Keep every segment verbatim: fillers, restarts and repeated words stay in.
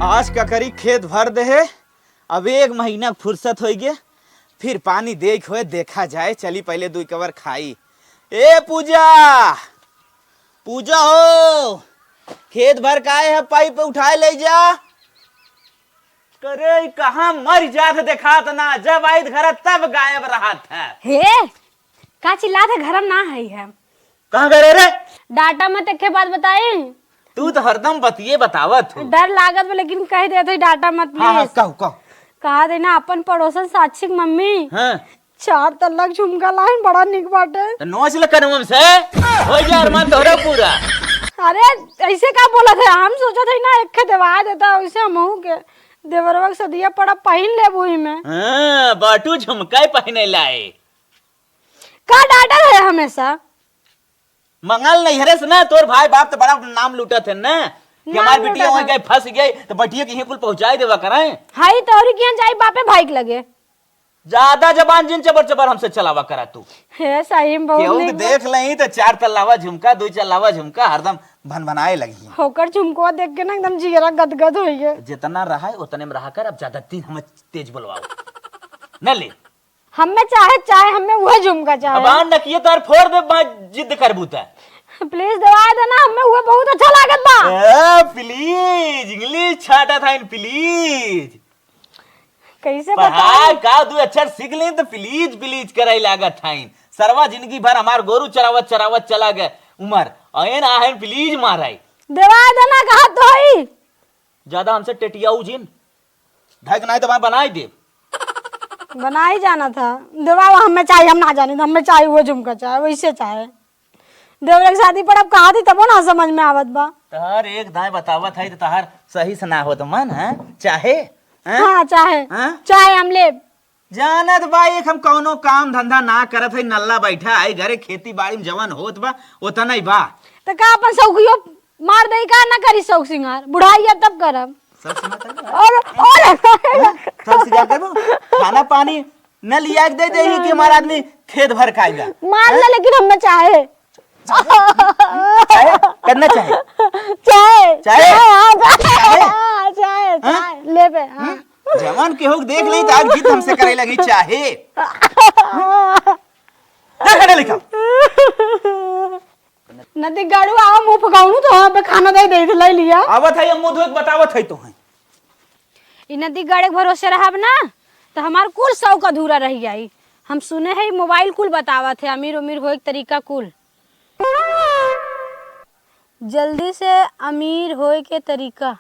आज का करी, खेत भर दे है, अब एक महीना फुर्सत होइगे, फिर पानी देख होए देखा जाए। चली पहले दुई कवर खाई। ए पूजा, पूजा हो, खेत भर का है, पाइप उठाए ले जा। करे, ई कहाँ मर जात देखात ना, जब आइत घर तब गायब रहत है। हे, का चिल्लात है, घर में ना है हम। कहाँ गए रे? डाटा मत, एक बात बताई। तू तो हरदम बतिये बतावत हो। डर लागत बा, लेकिन कह देत है डाटा मत, हाँ, हाँ, please। कहो, कहो। कहा दे ना, अपन पड़ोसन साक्षी के मम्मी हाँ। चार तल्ला के झुमका लाइन, बड़ा निक बाटे। तो नोच ले कनवा में से, हो जा अरमान तोहरा पूरा। अरे, ऐसे का बोलत है? हम सोचत है ना, एक ठे देवा देता, वैसे हमहू के देवरवा के सदिया पड़ा पहिन लेबू ही में। हाँ, बाटू झुमका ही पहिने लाए। का डाटा है हमेशा? मंगल नैहरे से ना, तोर भाई बाप तो बड़ा नाम लूटत है ना, कि नाम हमार बिटिया लूटत वहीं है। गई, फंस गई, तो बिटिया के यहीं कुल पहुंचाई देवा कराए। हाई तोहरी किहाँ जाई बापे भाई के लगे। ज्यादा जबान जिन चबर चबर हमसे चलावा करा तू। हे, सही में बहुत केहू के नीक बा। देख लही तो चार तल्लावा झुमका, दो चल्लावा झुमका हरदम भनभनाए लगी। होकर झुमको देख के ना एकदम जियरा गदगद होइए। जितना रहा है उतने में रहा कर, अब ज्यादा तीन हमें तेज बोलवाओ। न ले। हमें चाहे, चाहे हमें वह झुमका चाहे। अब आन न किए तो यार फोड़ दे, बा-, जिद करबू त। Please दवाई देना, हमें वह बहुत अच्छा लागत बा। ए, please, English छाटा था इन, please। कैसे पढ़ा बताई? का दू अक्षर सीख लें तो please, please कराई लागत था इन। सरवा जिंदगी भर हमार गोरू चरावत, चरावत चला गए उमर। अयन आहन please माराई। दवाई देना कहा तो ही। ज्यादा हमसे टेटियाऊ जिन। ढक नाई तो मैं बनाई देब। बनाई जाना था। देवा, हमें चाहे, हम ना जाने, हमें चाहे वो झुमका चाहे, वैसे चाहे। देवरे के शादी पर अब कहा थी तबो ना समझ में आवत बा। तहार एक दाएं बतावत है तो तहार सही से ना होत मन, हैं? चाहे, हैं? हाँ, चाहे। हैं? चाहे हम लेब। जानत बा, एक हम कौनो काम धंधा ना करत है, नल्ला बैठा है घरे, खेती बाड़ी में जवन होत बा, ओतना ही बा। तो का अपन सौखियो मार दई का, ना करी सौख सिंगार, बुढ़ाई है तब करब। सब सुना था? और, और हाँ? सब सिंगार करबो? खाना पानी न लिया के दे दे कि हमारा आदमी खेत भर खाएगा। मार हाँ? ले, लेकिन हम ना चाहे। चाहे? करना चाहे? चाहे। चाहे? चाहे, हाँ, चाहे। चाहे? हाँ, चाहे, हाँ? चाहे। लेबे, हाँ। हम्म? जवान केहू के देख ली तो आज जिद हमसे करे लगी, चाहे। ना करे लिखा। नदी गाड़ू आवा, मुंह फुकाउनु तो हम पे खाना दे दे, ले लिया। आवत है, हम मुंह धोए के बतावत है तो हैं। ई नदी गाड़े के भरोसे रहब ना, तो हमार कुल शौक अधूरा रह जाई। हम सुने है, ई मोबाइल कुल बतावत है, अमीर उमीर होए के तरीका कुल। जल्दी से अमीर होए के तरीका।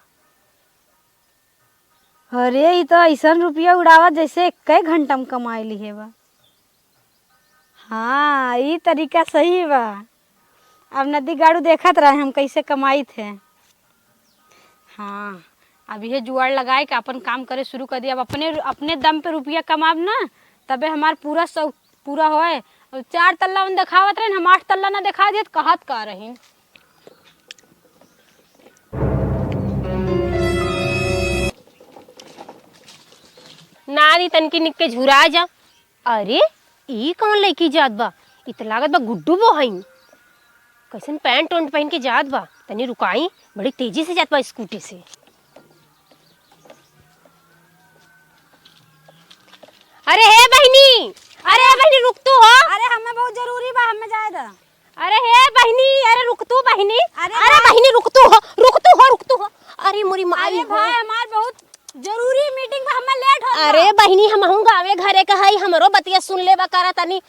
अरे, ई तो ऐसन रुपया उड़ावत, जैसे एक्के घंटा में कमाई लिहे बा। हाँ, ई तरीका सही बा। अब नदी गाड़ू देखत रहे हम कैसे कमाइत है। हाँ, अब इहे जुआड़ लगाए के अपन काम करे शुरू कर दिया। अब अपने, अपने दम पे रुपया कमाब ना, तबे हमार पूरा शौक पूरा होए। अब चार तल्ला उन देखावत रहे, हम आठ तल्ला ना देखा दिए, तो कहत का रही। नारी तनकी निक के झुरा जा। अरे, ई कौन लइकी जात बा? ई त लागत बा गुड्डू बो हईन। कैसन पैंट ओंट पहिन के जात बा? तनी रुकाई, बड़ी तेजी से जात बा स्कूटी से। अरे हे बहिनी, अरे बहिनी रुक तू हो। अरे हमें बहुत जरूरी बा, हमें जाए दा। अरे हे बहिनी, अरे रुक तू बहिनी। अरे अरे भाई। बहिनी रुक तू हो, रुक तू हो, रुक तू हो। अरे मोरी माई अरे हो। भाई, हमार बहुत जरूरी मीटिंग बा, हमें लेट होत बा। अरे बहिनी, हमहू गावे घरे के हई, हमरो बतिया सुन लेबा करा तनी।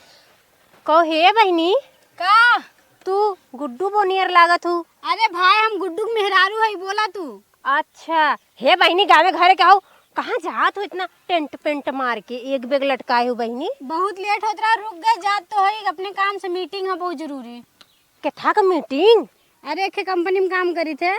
कहो हे बहिनी। का? तू गुड्डू बो नियर लागत हू। अरे भाई, हम गुड्डू के मेहरारू हई, बोला तू। अच्छा, हे बहिनी, गावे घरे के हऊ, कहाँ जात हो इतना टेंट पेंट मार के, एक बैग लटकाए हो बहिनी? बहुत लेट होत रहा, रुक गए, जात तो हई, अपने काम से मीटिंग है बहुत जरूरी। केथा का मीटिंग? अरे, एक कंपनी में काम करी थे।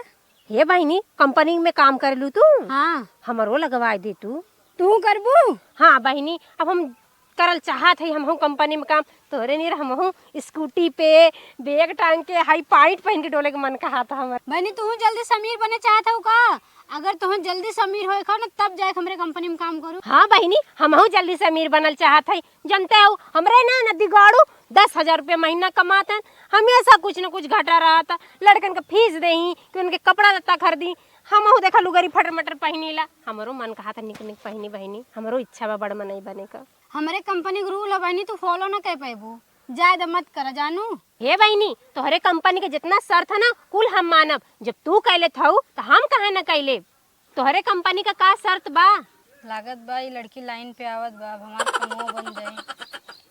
हे बहिनी, कंपनी में काम करेलू तू? हाँ। हमरो लगवाए दे तू। तू करबू? हाँ बहिनी, अब हम करल चाहत हई हमहू कंपनी में काम, तोहरे नियर हमहू स्कूटी पे बैग टांग के हाई पैंट पहिन के डोले के मन कहत हमर। बहिनी, तू जल्दी से अमीर बने चाहत हऊ का? अगर तोहन जल्दी से अमीर होए खाओ ना, तब जाए हमरे कंपनी में काम करू। हाँ बहिनी, हमहू जल्दी से अमीर बनल चाहत हई। जनते हऊ, हमरे ना नदी गाड़ू दस हजार रुपया महीना कमात हैं, हमेशा कुछ न कुछ घटा रहत है। लड़कन के फीस देही कि उनके कपड़ा लत्ता खरीदी, हमहू देखा लुगरी फटर मटर पहिनीला, हमरो मन कहा था निक निक पहिनी बहिनी, हमरो इच्छा बा बड़ मनई बने का। हमरे कंपनी के रूल है बहिनी, तू फॉलो ना कर पैबू, जाए दे मत करा जानू। हे बहिनी, तोहरे कंपनी के जितना शर्त है ना कुल हम मानब, जब तू कैले थऊ तो हम काहे ना कैले। तोहरे कंपनी का का शर्त बा? लागत बा ई लड़की लाइन पे आवत बा, अब हमार कमवा बन जाई।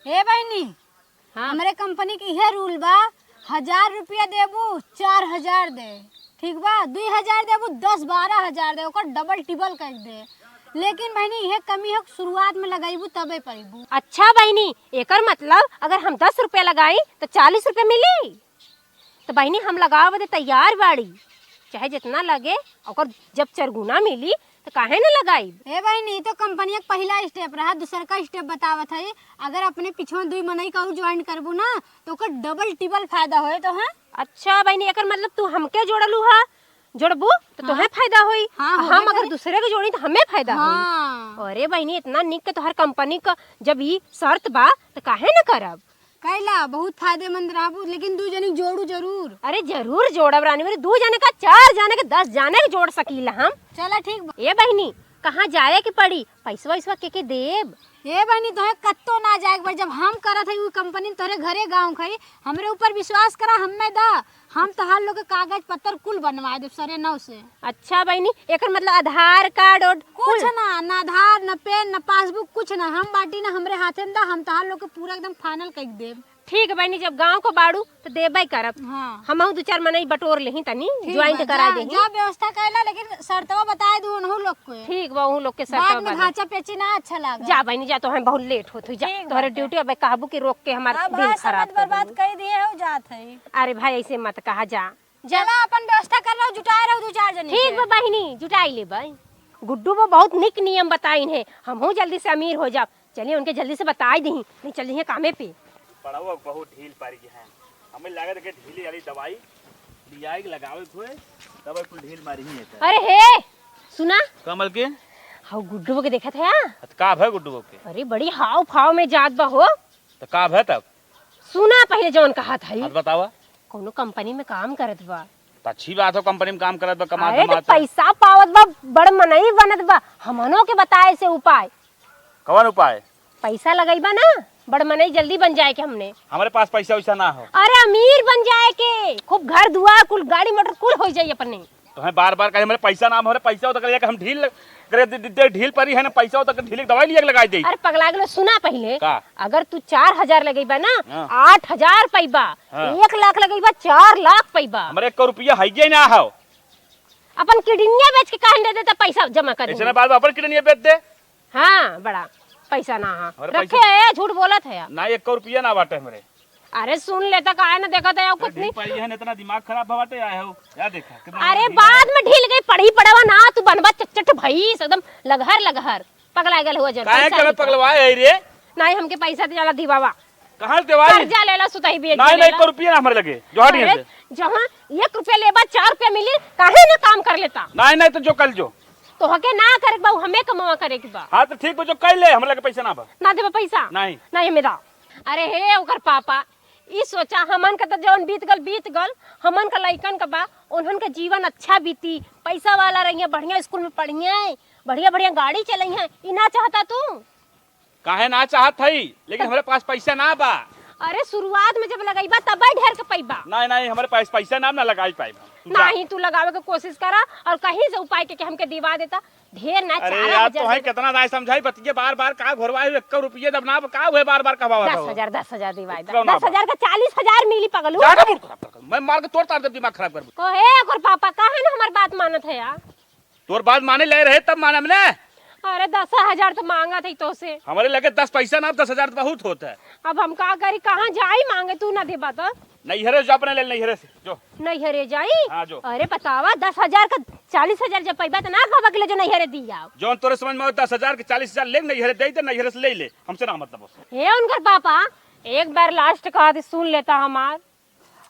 हे बहिनी, हाँ। हमरे कंपनी के इहे रूल बा, हजार रुपया देबू, चार हजार दे, ठीक बा? दुई हजार देबू, दस बारह हजार दे, ओकर डबल टिबल कर दे। लेकिन बहिनी, इहे कमी है, शुरुआत में लगैबू तबे पैबू। अच्छा बहिनी, एकर मतलब अगर हम दस रुपया लगाई तो चालीस रुपया मिली? तो बहिनी, हम लगावे बदे तैयार बाड़ी, चाहे जितना लगे, ओकर जब चरगुना मिली तो काहे न लगाई? ए बहिनी, ई तो कंपनिया के पहिला स्टेप रहा, दूसर का स्टेप बतावत है। अगर अपने पीछे दुई मनई का और ज्वाइन करबू ना तो ओकर डबल टिबल फायदा होए तो है। अच्छा बहिनी, एकर मतलब तू हमके जोड़लू हा, जोड़बू तो तोहे हाँ। फायदा होई, हाँ, होबे हम अगर करे। दूसरे के जोड़ी तो हमें फायदा हाँ। होई। अरे बहिनी, इतना निक के तोहर कंपनी का जब ई शर्त बा तो काहे न करब? कैला बहुत फायदेमंद रहबू, लेकिन दू जनी जोड़ू जरूर। अरे जरूर जोड़ब रानी, मेरे दू जने का, चार जने के, दस जने के जोड़ सकीला हम। चला ठीक बा। ए बहिनी, कहाँ जाए के पड़ी? पैसवा वैसवा के के देब? ए बहिनी, तोहे कत्तो ना जाए के पड़ी, जब हम करत हई उ कंपनी में, तोहरे घरे गाँव खई, हमरे ऊपर विश्वास करा, हमें दा, हम तोहार लोग के कागज पत्तर कुल बनवा देब सरे नौ से। अच्छा बहिनी, एकर मतलब आधार कार्ड और कुछ कुल? ना, ना आधार, ना पैन, ना पासबुक, कुछ ना। हम बाटी ना, हमरे हाथे में दा, हम तोहार लोग के पूरा एकदम फाइनल कर देब। ठीक है बहिनी, जब गाँव को बाड़ू तो देबे करब। हाँ। हमहू दू चार मनई बटोर लेही तनी, ठीक ज्वाइंट बा, कराई जा, देही। जा व्यवस्था कैला, लेकिन शर्तवा बताए दू उनहू लोग को। ठीक बा, उहू लोग के बाद शर्तवा में बता दे। भाचा पेची ना अच्छा लागे। जा बहिनी जा, तोहे बहुत लेट होत हुई, जा। ठीक बा, तोहरे जा। ड्यूटी अबे कहबू कि रोक के हमार अब दिन भाषा खराब मत कर बर्बाद देबू। कर दिए हो, जात है। अरे भाई, ऐसे मत कहा, जा। जा। चला, अपन व्यवस्था कर रहो, जुटाए रहो दू चार जने ठीक के। बा बहिनी, जुटाई लेबै। गुड्डू बो बहुत निक नियम बताइन है, हमहू जल्दी से अमीर हो जाब। चलिए, उनके जल्दी से बताई दही, नहीं चल रही है कामे पे। पड़वा बहुत ढील पारी है, हमें लागत है कि ढीली वाली दवाई लियाई के लगावे के होए, तब कुल ढील मारी ही है। अरे हे, सुना। कमल के? हाउ गुड्डू बो के देखत है? अत का भय गुड्डू बो के? अरे बड़ी हाव फाव में जात बा हो। तो का भय तब? सुना पहिले जौन कहत हई। हाँ, तो बतावा। कौनो कंपनी में काम करत बा। तो अच्छी बात हो, कंपनी में काम करत बा, कमात अरे, तो धमात है। पैसा पावत बा, बड़ मनई बनत बा, हमनो के बताए से उपाय। कवन उपाय? पैसा लगइबा ना, बड़ मनई जल्दी बन जाए के हमने। हमरे पास पैसा वैसा ना हो। अरे, अमीर बन जाए के, खूब घर दुआर, कुल गाड़ी मोटर कुल हो जाई अपने। तोहे बार बार कहे, हमरे पैसा ना, हमरे पैसा होता करे, हम ढील लग-, करे दे, दे, दे, ढील परी है ना, पैसा होता करे, ढील एक दवाई लिया के लगाई दे। अरे पगला गेलो, सुना पहिले। का? अगर तू चार हजार लगइबा ना, हाँ। आठ हजार पइबा, हाँ। एक लाख लगइबा, चार लाख पइबा। हमरे एक रुपया है ये ना हो। अपन किडनिया बेच के काहे दे देता, पैसा जमा कर ऐसे देंगे। ना बात बा, अपन किडनिया बेच दे। हाँ, बड़ा पैसा ना, हाँ। हमरे रखे पैसा है, झूठ बोलत है। ना, एक रुपया ना बाटे हमरे। अरे सुन लेता, काहे ना देखत है, अरे कुछ ढील नहीं। पाई है, इतना दिमाग खराब बाटे आए हो। क्या देखा? कितना अरे दिमाग बाद में ढील गई, पड़ी पड़वा ना, तू बनबा चटचट भई, एकदम लगहर लगहर। पगला गल हुआ जन, काहे पैसा के निकाल। पगलवाए है रे? नहीं, हमके पैसा दे जाला दिवावा। कहाँ से देवाई? कर्जा लेला, सुतही बेच नहीं, नहीं, देला। एक रुपया ना हमरे लगे, जो हट अरे, यहाँ से। जहाँ एक रुपया लेबा, चार रुपया मिली, काहे ना काम कर लेता? नहीं, नहीं, तो जो कल जो। तोहके ना करे के बा, हमें कमावा करे के बा। हाँ, तो ठीक बा, जो कल ले, हमरे लगे पैसा ना बा। ना देबा पैसा? नहीं। नहीं, हमें दा। अरे हे, ओकर पापा, ई सोचा, हमन का तो जौन बीत गल, बीत गल, हमन का लइकन का बा, उन्हन का जीवन अच्छा बीती, पैसा वाला रहिए, बढ़िया स्कूल में पढ़िए, बढ़िया, बढ़िया गाड़ी चलइहे, ई ना चाहता तू? काहे ना चाहत हई, लेकिन हमरे पास पैसा ना बा। अरे, शुरुआत में जब लगइबा, तबै ढेर के पइबा। नहीं, नहीं, हमरे पास पैसा ना, ना लगाई पाइब हम। तू जा। नहीं, तू लगावे के कोशिश करा और कहीं से उपाय के, के हमके दिवा देता। ढेर ना, अरे चार यार, हजार तोहे दे। कितना दाई समझाई, बतिये बार बार का घोरवाए, एक रुपये जब ना, का हुए बार बार कहवावत हो? दस हजार, दस हजार दिवाई बा। इतना ना दस हजार का चालीस हजार मिली पगलू। ज्यादा मूड खराब कर, मैं मार के तोर तार देब, दिमाग खराब कर। कहे ओकर पापा, काहे ना हमार बात मानत है यार? तोर बात माने ले रहे तब मानब ने। अरे दस हजार तो मांगत है तोसे। हमरे लगे दस पैसा ना, दस हजार तो बहुत होत है। अब हम का करी, कहाँ जाई मांगे, तू ना देबा तो? नैहरे जा अपने ले, नैहरे से जो। नैहरे जाई? हाँ, जो। अरे बतावा, दस हजार का चालीस हजार जब पैबा तो ना कहबा के ले जो नैहरे दी आओ। जौन तोरे समझ में आवे, दस हजार के चालीस हजार ले, नैहरे दे दे, नैहरे से ले ले, हमसे ना मतलब हो। हे उनकर पापा, एक बार लास्ट कहा दे, सुन लेता हमार।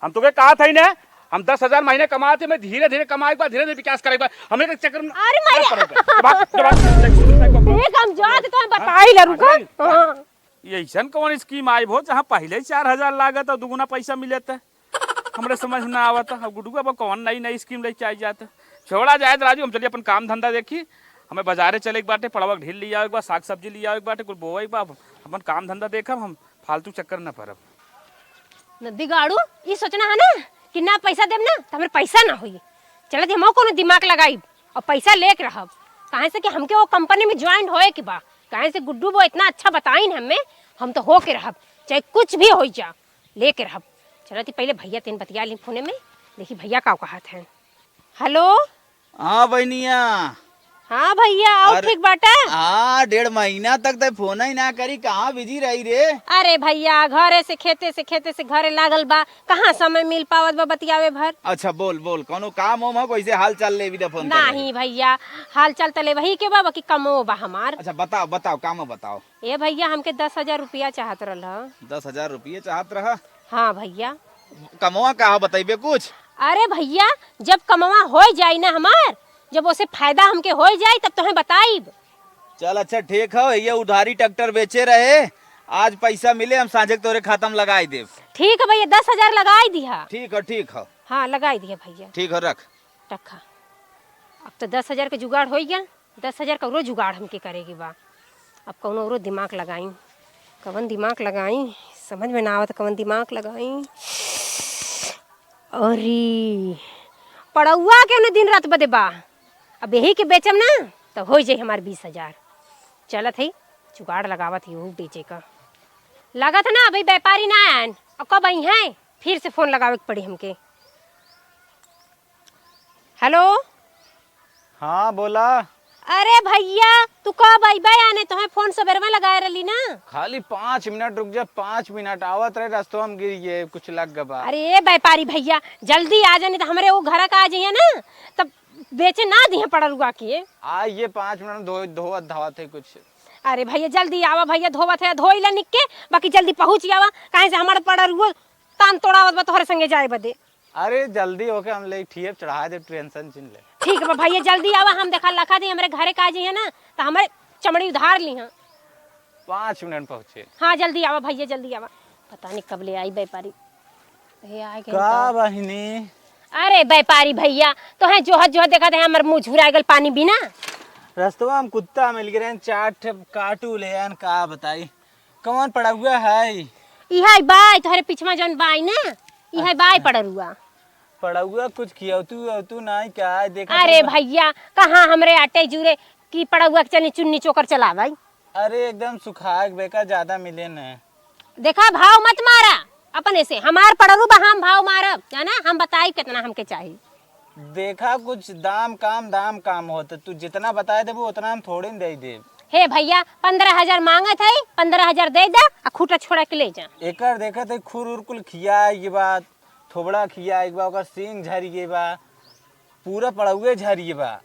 हम तोके कहा था ही ना, हम दस हजार महीने कमाते, मैं धीरे धीरे कमाए के बाद, धीरे धीरे विकास करे के बाद, हमरे के चक्कर में अरे मारे। ना पड़े के। जब आप, जब आप, एक हम जात तो बताई ले रुका। हाँ। हाँ। ये ऐसन कौन स्कीम आई भो, जहाँ पहिले ही चार हजार लागत और दुगुना पैसा मिलत है? हमरे समझ में ना आवत। अब गुडुआ बा कौन नई नई स्कीम लेके आई जात? छोड़ा जाए त राजू, हम चली अपन काम धंधा देखी। हमें बाजारे चले के बाटे, पड़वा के ढील लियावे के बा, साग सब्जी लियावे के बाटे, कुल बोवे के बा। अपन काम धंधा देखब, हम फालतू चक्कर न परब। न बिगाड़ू, ई सोचना है ना कि ना पैसा देब ना, त हमरे पैसा ना होई। चलत हमहू कोनो दिमाग लगाइब और पैसा लेके रहब, काहे से कि हमके वो कंपनी में ज्वाइन होए के बा। काहे से गुड्डू वो इतना अच्छा बताइन हमें, हम तो होके रहब, चाहे कुछ भी होई जा, लेके रहब। चलत ही पहले भैया तेन बतिया ली फोने में, देखी भैया का कहत हैं। हेलो। हाँ बहनिया। हाँ भैया, और अरे, ठीक बाटा? हाँ, डेढ़ महीना तक ते फोन ही ना करी, कहाँ बिजी रही रे? अरे भैया, घरे से, खेते से, खेते से घरे लागल बा, कहाँ समय मिल पावत बा बतियावे भर। अच्छा बोल बोल, कौनो काम वाम हो, कैसे हाल चाल लेवी दा फोन करे? नहीं भैया, हाल चाल त लेवही के बा, बाकी कमो बा हमार। अच्छा बताओ बताओ, कामो बताओ। ए भैया, हमके दस हजार रुपया चाहत रहल ह। दस हजार रुपये चाहत रहा? हाँ भैया। कमवा का ह, बतइबे कुछ? अरे भैया, जब कमवा होई जाई ना हमार, जब ओसे फायदा हमके होई जाई, तब तोहे बताइब। चल अच्छा ठीक ह, ये उधारी ट्रैक्टर बेचे रहे, आज पैसा मिले, हम साँझे के तोरे खाता में लगाई देब। ठीक है भैया, दस हजार लगाई दिहा। ठीक ह, ठीक ह। हाँ, लगाई दिहा भैया। ठीक ह, रख। रखा। अब तो दस हजार के जुगाड़ होई गया, दस हजार कौरो जुगाड़ हमके करे के बा। अब कौनो औरो दिमाग लगाई, कवन दिमाग लगाई, समझ में ना आवत कवन दिमाग लगाई। अरे, पड़ौआ के उन्हें दिन रात बदे बा, अब यही के बेचम ना, त होई जाई हमार बीस हजार। चलत है, जुगाड़ लगावत ही ओहू बेचे का। लागत है ना, अभी व्यापारी ना आयन, अब कब आई हैं, फिर से फोन लगावे के पड़ी हमके। हेलो। हाँ, बोला। अरे भैया, तू कब अइबे? आने तोहे फोन सबेरवा लगाए रहली ना। खाली पाँच मिनट रुक जा, पाँच मिनट। आवत रहे, रस्तवा में गिर गए, कुछ लग गबा। अरे ए व्यापारी भैया, जल्दी आ जानी त हमरे वो घर का आ जाइए ना, तब बेचे ना दिहे पड़रुआ के। आ ये पाँच मिनट में धो-, धोवत धावत है कुछ। अरे भैया, जल्दी आवा भैया, धोवत है, धोई ला निक के, बाकी जल्दी पहुँच आवा, काहे से हमार पड़रुआ तान तोड़ावत बा तोहरे संगे जाए बदे। अरे जल्दी होके हम ले ठियब चढ़ा दे, टेंशन चिन ले। ठीक बा भैया, जल्दी आवा, हम देखा लखा दी हमरे घरे का जी है ना, त हमरे चमड़ी उधार ली हैं। पाँच मिनट में पहुँचे। हाँ जल्दी आवा भैया, जल्दी आवा। पता नहीं कब ले आई व्यापारी। ये आ गए का तो। बहिनी? अरे व्यापारी भैया, तोहे जोहत जोहत देखा थे हमर मुँह झुरा गल पानी बिना। रस्तवा में कुत्ता मिल गए, चार ठे काटू ले आन, का बताई। कौन पड़ौआ है? इहै बाय, तोहरे पिछवा जौन बाय ना, इहै बाय अच्छा। पड़रुआ। पड़ौआ कुछ खियौतू औतू नाई का? देखा अरे तो भैया, कहाँ हमरे आटे जुरे कि पड़ौआ के चली चुन्नी चोकर चलावै? अरे एकदम सुखाए के बेका, ज्यादा मिले न। देखा, भाव मत मारा अपने से, हमार पड़रू बा, हम भाव मारब, जाना, हम बताई कितना हमके चाही। देखा, कुछ दाम काम, दाम काम होत, तू जितना बताए देबू, उतना हम थोड़े न दे देब। हे भैया, पन्द्रह हजार मांगत है, पन्द्रह हजार दे दे, आ खूटा छोड़ा के ले जा। एकर देखत है, खुर उर कुल खिया गए बा, थोबड़ा खिया गए बा, ओकर सींग झरि गए बा, पूरा पड़ौए झरि गए बा।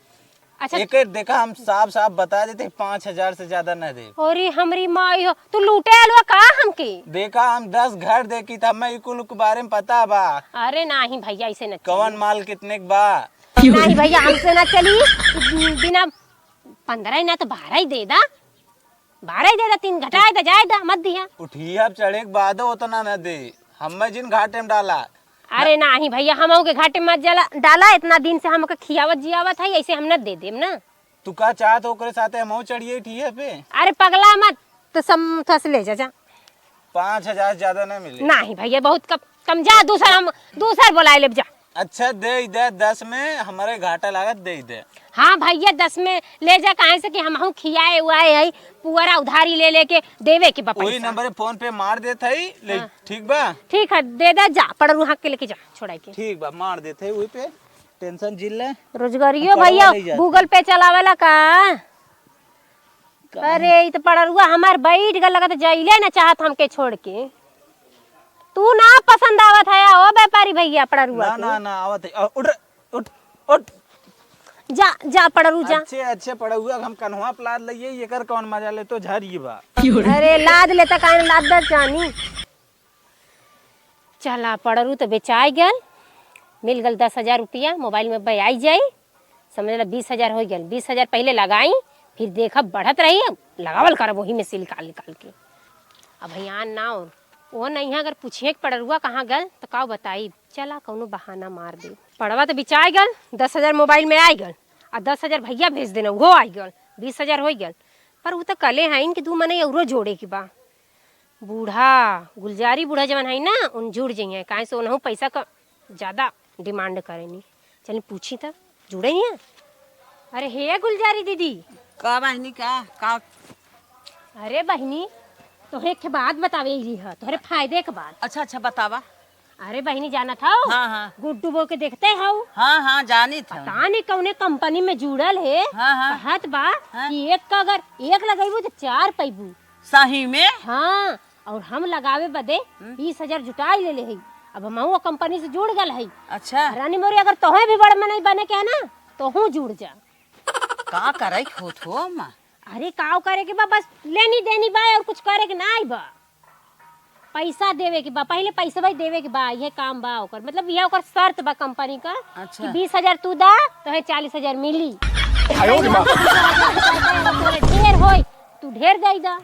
अच्छा। एकर देखा, हम साफ साफ बता देते, पाँच हजार से ज्यादा न दे। अरे हमरी माई हो, तू लूटे आलवा का हमके? देखा, हम दस घर देखी था, मैं ई कुल के बारे में पता बा। अरे नाही भैया, ऐसे न कवन चाहिए। माल कितने के बा? नाही भैया, हमसे ना चली। बिना पन्द्रह ही ना तो बारह ही दे दा, बारह ही दे दा, तीन घटाए दा, जाए दा, मत दिया। उठिया चढ़े के बाद उतना न दे, हमें जिन घाटे में डाला। अरे नाही भैया, हमहू के घाटे मत जला, डाला। इतना दिन से हमके खियावत जियावत है, ऐसे हम न दे देम ना। तू का चाहत हो, ओकरे साथे हमहू चढ़िए ठिया पे? अरे पगला मत, तो सम थस ले जा, जा। पाँच हजार ज्यादा ना मिले। नाही भैया, बहुत कम, कम। जा दूसर, हम दूसर बोलाए लेब जा। अच्छा दे दे, दस में हमारे घाटा लागत, दे दे। हाँ भैया, दस में ले जा, काहे से कि हमहू खियाए उआए है, पुअरा उधारी ले लेके देवे के बा वही पैसा। नंबर फोन पे मार देत है, ले, हाँ। ठीक बा? ठीक है, दे दे, जा, पड़रू हाँक के लेके जा, छोड़ा के। ठीक बा, मार देत है वही पे, टेंशन जिन ले। रोजगारियो पड़वा भैया, ले जाते। Google Pay चलावेला का? का? अरे, ई त पड़रुआ हमार बैठ गल, लगत जइले न चाहत हमके छोड़ के। तू ना पसंद आवत है, ओ व्यापारी भैया, पड़रुआ ना, के। ना, ना, आवत है। अ, उठ रे, उठ, उठ। जा, जा, पड़रू, जा। अच्छे, अच्छे पड़रुआ हम कन्हवा पे लाद लइए, एकर कौन मजा ले, तो झरी बा। अरे, लाद लेता, काहे लाद दे जानी। चला, पड़रू तो बेचाई गल, मिल गल दस हजार रुपया, मोबाइल में बयाई जाई, समझ ला बीस हजार हो गल। बीस हजार पहले लगाई, फिर देखब बढ़त रही, अब लगावल करब वही में से निकाल निकाल के। अब यहाँ ना और वो नहीं है, अगर पूछिए कि पड़रुआ कहाँ गल तो का बताई, चला कौनो बहाना मार दे। पड़वा त बिचाइ गल, दस हजार मोबाइल में आइ गल, आ दस हजार भइया भेज देना, उहो आइ गल, बीस हजार होइ गल। पर उ त कले हइन कि दू मनई अउरो जोड़े के बा। बूढ़ा, गुलजारी बूढ़ा जवन हइन ना, उन जुड़ जइहें, काहे से उनहु पैसा क ज्यादा डिमांड करेनी। चली पूछी त, जुड़े हियाँ? अरे हे गुलजारी दीदी। का बहिनी, का, का? अरे बहिनी, तोहरे एक ठे बात बतावे अइली ह, तोहरे फायदे के बात। अच्छा, अच्छा, बतावा। अरे बहिनी, जानत हौ? हाँ, हाँ। गुड्डू बो के देखते हौ? हाँ, हाँ, जानित हौ। पता नहीं कौने कंपनी में जुड़ल है। हाँ, हाँ। कहत बा हाँ। कि एक का अगर एक लगइबू त चार पइबू। सही में? हाँ, अउर हम लगावे बदे हम्म। बीस हजार जुटाइ लेले हई। अब हमहू ओ कंपनी से जुड़ गल हई। अच्छा। रानी मोरी, अगर तोहे भी बड़ मनई बने के है ना, तोहू जुड़ जा। का करे के होत हो माँ? अरे, काव करे के बा, बस लेनी देनी बा अउर कुछ करे के नाई बा। पैसा देवे के बा, पहिले पैसवा देवे के बा, इहे काम बा ओकर। मतलब, इहे ओकर शर्त बा कंपनी का अच्छा। कि बीस हजार तू दा, तोहे चालीस हजार मिली। आयो रे माँ। तोरे ढेर होई, तू ढेर दे दा।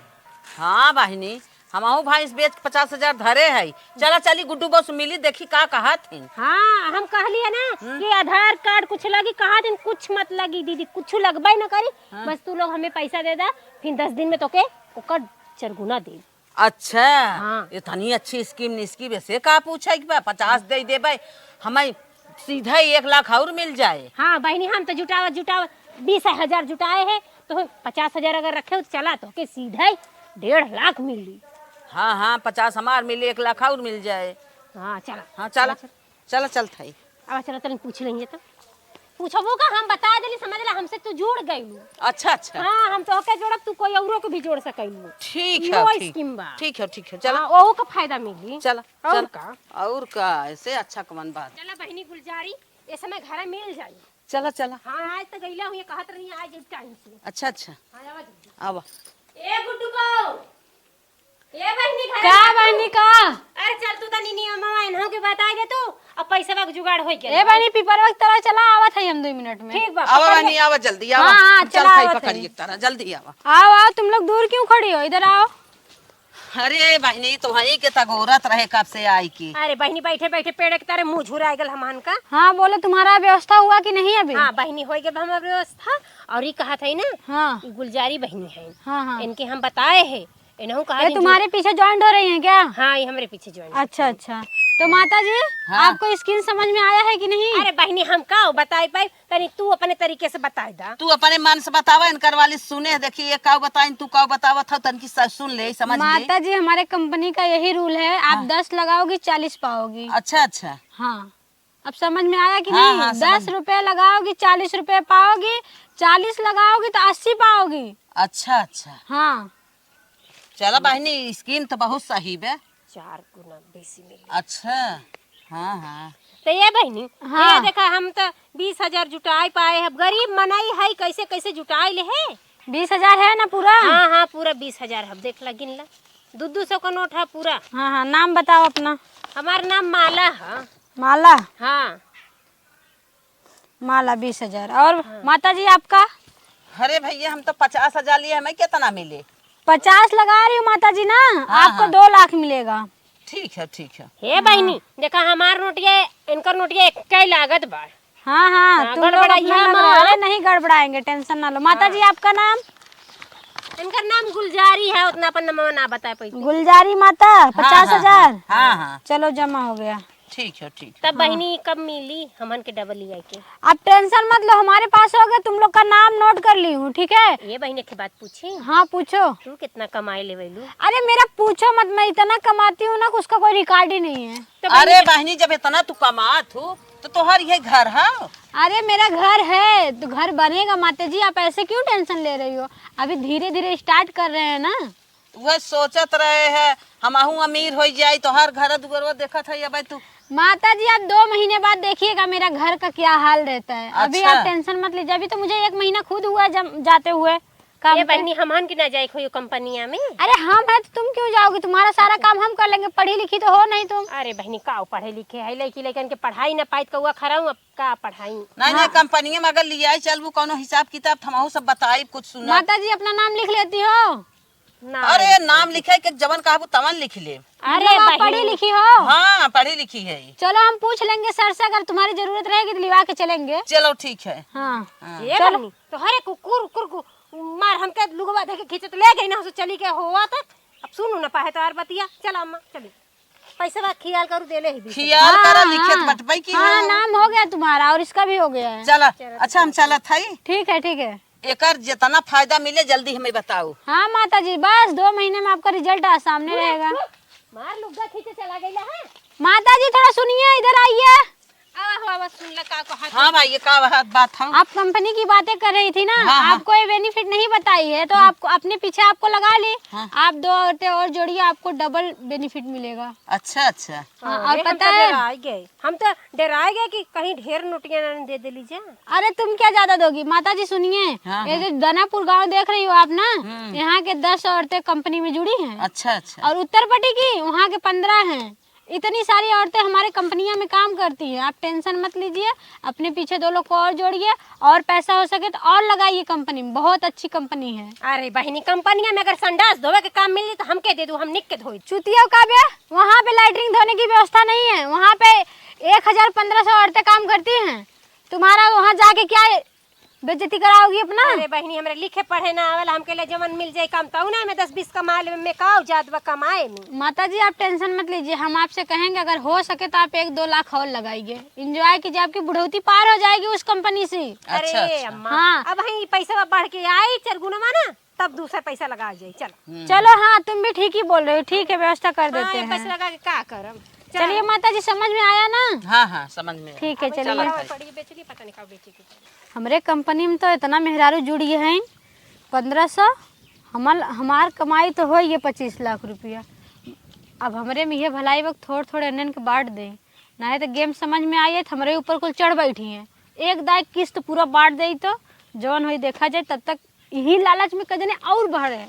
हाँ बहिनी, हमहू भैंस बेच के पचास हजार धरे है। चला चली गुड्डू बो से मिली, देखी का कहत हिन। हाँ, हम कहली है ना हम्म। कि आधार कार्ड कुछ लगी, कहत हिन कुछ मत लगी दीदी, कुछ लगबे न करी। हाँ। बस तू लोग हमें पैसा दे दा, फिर दस दिन में तोके ओकर चरगुना दे। अच्छा, हाँ। इतनी अच्छी स्कीम निस्कीम, ऐसे का पूछे के बा? पचास दे देबे, हमें सीधे एक लाख और मिल जाए। हाँ बहिनी, हम तो जुटावत जुटावत बीस हजार जुटाए हैं, तो पचास हजार अगर रखे हो तो चला, तोके सीधे डेढ़ लाख मिली। हाँ, हाँ, पचास हमार मिली, एक लाख और मिल जाए। हाँ, चला। हाँ, चला। चला, चला। चला, चलत हई। अब चला, तनी पूछ लेंगे तो। पूछबो का, हम बता देली, समझ ला, हमसे तू जुड़ गइलू। अच्छा, अच्छा। हाँ, हम तोहके जोड़ब, तू कोई औरो के भी जोड़ सकइलू। ठीक है, इहो ठीक। स्कीम बा। ठीक है, ठीक है, चला। हाँ, ओहू का फायदा मिली। चला, और चला। का? और का, ऐसे अच्छा कवन बात। चला बहिनी गुलजारी, ए समय घरे मिल जाई। चला, चला। हाँ, आज तो गइला हुई, कहत रही आज टाइम से। अच्छा, अच्छा। हाँ, आवा जल्दी। आवा। ए गुड्डू बो, ए बहिनी, घरे का बाटू? बहिनी, का? अरे चल, तू तनी नियमवा इन्हों के बताइ दे तू, अब पैसवा के जुगाड़ होइ गया। ए बहिनी, पीपरवा के तरह चला, आवत है हम दो मिनट में। ठीक बा, आवा पकड़ बहिनी, ले। आवा जल्दी, आवा। हाँ, हाँ, चल चला, खाई आवत पकड़ है। एक तरह, जल्दी आवा। आओ, आओ, तुम लोग दूर क्यों खड़ी हो? इधर आओ। अरे बहिनी, तोहई के तगोरत रहे कब से आई की। अरे बहिनी, बैठे बैठे पेड़ के तारे मुँह झुराइ गल हमहन का। हाँ, बोलो, तुम्हारा व्यवस्था हुआ कि नहीं अभी? हाँ बहिनी, होइ गल हमार व्यवस्था। और ई कहत है ना, हाँ। ई गुलजारी बहिनी है, हाँ, हाँ। इनके हम बताए है, इनहू कहा ए, दिन तुम्हारे पीछे ज्वाइंट हो रही हैं क्या? हाँ, ये हमरे पीछे ज्वाइंट अच्छा, होती है। अच्छा। तो माता जी, हाँ। आपको स्कीम समझ में आया है कि नहीं? अरे बहिनी, हम का बताई पाई, तनी तू अपने तरीके से बताई दा। तू अपने मन से बतावा, इनकर वाली सुने, देखी ये का बताइन, तू का बतावत हो, तनकी स-, सुन ले, समझ ले। माता जी, हमारे कंपनी का यही रूल है, आप हाँ। दस लगाओगी, चालीस पाओगी। अच्छा, अच्छा। हाँ। अब समझ में आया कि हाँ, नहीं? हाँ, समझ दस रुपया लगाओगी, चालीस रुपया पाओगी, चालीस लगाओगी तो अस्सी पाओगी। अच्छा, अच्छा। हाँ। चला बहिनी, स्कीम तो बहुत सही बे। चार गुना बेसी मिली। अच्छा, हाँ, हाँ। तो ये बहिनी, हाँ। ये देखा, हम तो बीस हजार जुटाइ पाए, अब गरीब मनई है, कैसे, कैसे जुटाइ लेहे। बीस हजार है ना पूरा? हाँ, हाँ, पूरा बीस हजार है, देख ला, गिन ला, दू दू सौ का नोट है पूरा। हाँ, हाँ, नाम बताओ अपना। हमार नाम माला है। माला? हाँ। माला बीस हजार। और हाँ। माता जी आपका? अरे भैया, हम तो पचास हजार लिए, हमें कितना मिले? पचास लगा रही हूँ माता जी ना, हाँ, आपको हाँ। दो लाख मिलेगा। ठीक है, ठीक है। हे हाँ। बहिनी, देखा हमार नोटिया, इनकर नोटिया एक्के लागत बा। हाँ, हाँ, हाँ, तुम लोग गड़बड़ाइया अपना लग रहा है। मत। अरे नहीं गड़बड़ाएंगे, टेंशन ना लो। माता हाँ। जी आपका नाम? इनकर नाम गुलजारी है, उतना अपन नाम ना बताए पैसे। गुलजारी माता, हाँ, हाँ, पचास हजार। हाँ, हाँ। चलो जमा हो गया। ठीक है, ठीक है। तब हाँ। बहिनी कब मिली हमन के डबल ईआई के? आप टेंशन मत लो, हमारे पास हो गए, तुम लोग का नाम नोट कर ली हूँ, ठीक है? ये बहिनी, एक बात पूछी? हाँ, पूछो। तू कितना कमाई लेवेलू? अरे मेरा पूछो मत, मैं इतना कमाती हूँ ना कि उसका कोई रिकॉर्ड ही नहीं है। तो अरे बहिनी, बहिनी, जब इतना तू कमात हो तो तोहर ये घर है? अरे मेरा घर है तो घर बनेगा माता जी, आप ऐसे क्यों टेंशन ले रही हो? अभी धीरे धीरे स्टार्ट कर रहे हैं ना। वह सोचत रहे है, हमहू अमीर हो जाई, तोहार घर दुआरवा देखत है, अब तू। माता जी, आप दो महीने बाद देखिएगा मेरा घर का क्या हाल रहता है। अभी अच्छा। आप टेंशन मत लीजिए, अभी तो मुझे एक महीना खुद हुआ है जम-, जाते हुए काम ये पे। बहनी, हमहन की ना जाए कोई कंपनिया में। अरे हम हैं तो तुम क्यों जाओगी? तुम्हारा सारा काम हम कर लेंगे, पढ़ी लिखी तो हो नहीं तुम। अरे बहनी, का पढ़े लिखे है, लड़की लड़कन के पढ़ाई ना पाई तो कौआ खराऊ, अब का पढ़ाई। नहीं, नहीं, हाँ। कंपनिया में अगर लियाई चलबू, कौनो हिसाब किताब, तो हमहू सब बताई, कुछ सुना। माता जी, अपना नाम लिख लेती हो? ना अरे, आए नाम तो। लिखे के जवन कहबू तवन लिख ले। अरे मतलब आप बहिन। पढ़ी लिखी हो? हाँ, पढ़ी लिखी है। चलो, हम पूछ लेंगे सर से, अगर तुम्हारी जरूरत रहेगी तो लिवा के चलेंगे। चलो, ठीक है। हाँ। हाँ। ये चलो। बहिनी, तोहरे कुकुर, कुकुर, कु-, मार हमके लुगवा देके खींचत ले गई ना, सो चली के होवा तक। अब सुनू ना पाए तो यार बतिया। चल अम्मा, चली। पैसा बा खियाल करू, देले ही बीस हजार। खियाल करा, हाँ, लिखत हाँ। बटबई की हाँ, हो। नाम हो गया तुम्हारा और इसका भी हो गया है। चला, चलो, अच्छा, हम चलो। चलत हई। ठीक है, ठीक है। एकर जितना फायदा मिले, जल्दी हमें बताओ। हाँ माता जी, बस दो महीने में आपका रिजल्ट आ, सामने रहेगा। मार लुग्गा खींचे चला गईला है। माता जी, थोड़ा सुनिए, इधर आइए। आवा हो, आवा, सुन ला का कहत हाँ है। भाई, ये का बात, बात है? आप कंपनी की बातें कर रही थी ना, हाँ, हाँ। आपको ये बेनिफिट नहीं बताई है, तो आपको अपने पीछे आपको लगा ली। हाँ। आप दो औरतें और जोड़िए, आपको डबल बेनिफिट मिलेगा। अच्छा, अच्छा। हाँ, और अरे, हम पता तो है? डराए गए, हम तो डराए गए कि कहीं ढेर नोटियां ना दे दे लीजिए। अरे, तुम क्या ज्यादा दोगी? माता जी, सुनिए, हाँ, ये हाँ। जो दानापुर गांव देख रही हो आप ना, हम्म। यहाँ के दस औरतें कंपनी में जुड़ी हैं। अच्छा, अच्छा। और उत्तर पट्टी की वहाँ के पन्द्रह हैं। इतनी सारी औरतें हमारे कंपनियां में काम करती हैं, आप टेंशन मत लीजिए। अपने पीछे दो लोग को और जोड़िए, और पैसा हो सके तो और लगाइए कंपनी में, बहुत अच्छी कंपनी है। अरे बहिनी, कंपनिया में अगर संडास धोवे के काम मिली तो हमके दे दू, हम निक के धोई। चुतिया का बे, वहाँ पे लैट्रिन धोने की व्यवस्था नहीं है, वहाँ पे एक हजार पन्द्रह सौ औरतें काम करती हैं। तुम्हारा वहाँ जाके क्या बेइज्जती कराओगी अपना? अरे बहिनी, हमरे लिखे पढ़े ना आवेला, हमके लिए जवन मिल जाए काम, तौने में दस बीस कमा ले में का जात बा कमाए में। माता जी, आप टेंशन मत लीजिए, हम आपसे कहेंगे, अगर हो सके तो आप एक दो लाख और लगाइए, एंजॉय कीजिए, आपकी बुढ़ौती पार हो जाएगी उस कंपनी से। अच्छा, अरे अच्छा। अम्मा, हाँ। अब ही पैसा बढ़ के आई चार गुना ना, तब दूसरा पैसा लगा जाए। चलो। हम्म। चलो, हाँ, तुम भी ठीक ही बोल रहे हो। ठीक है, व्यवस्था कर हाँ, देते ये हैं। पैसा लगा के का करब? चलो। चलिए माता जी, समझ में आया ना? हाँ, हाँ, समझ में आया। ठीक है, अब चलिए। चलो, पड़ी बेचली, पता नहीं कब बेचेगी। हमरे कंपनी में तो इतना मेहरारू जुड़ी है, पन्द्रह सौ। हमार, हमार कमाई तो हो ये पच्चीस लाख रुपया। अब हमरे में ये भलाई वक्त थोड़ थोड़े अनन के बांट दें, नाहीं तो गेम समझ में आई है तो हमरे ऊपर कुल चढ़ बैठी हैं। एक दाई किस्त पूरा बांट देई तो जवन होई देखा जाए, तब तक यही लालच में कजने और भरे,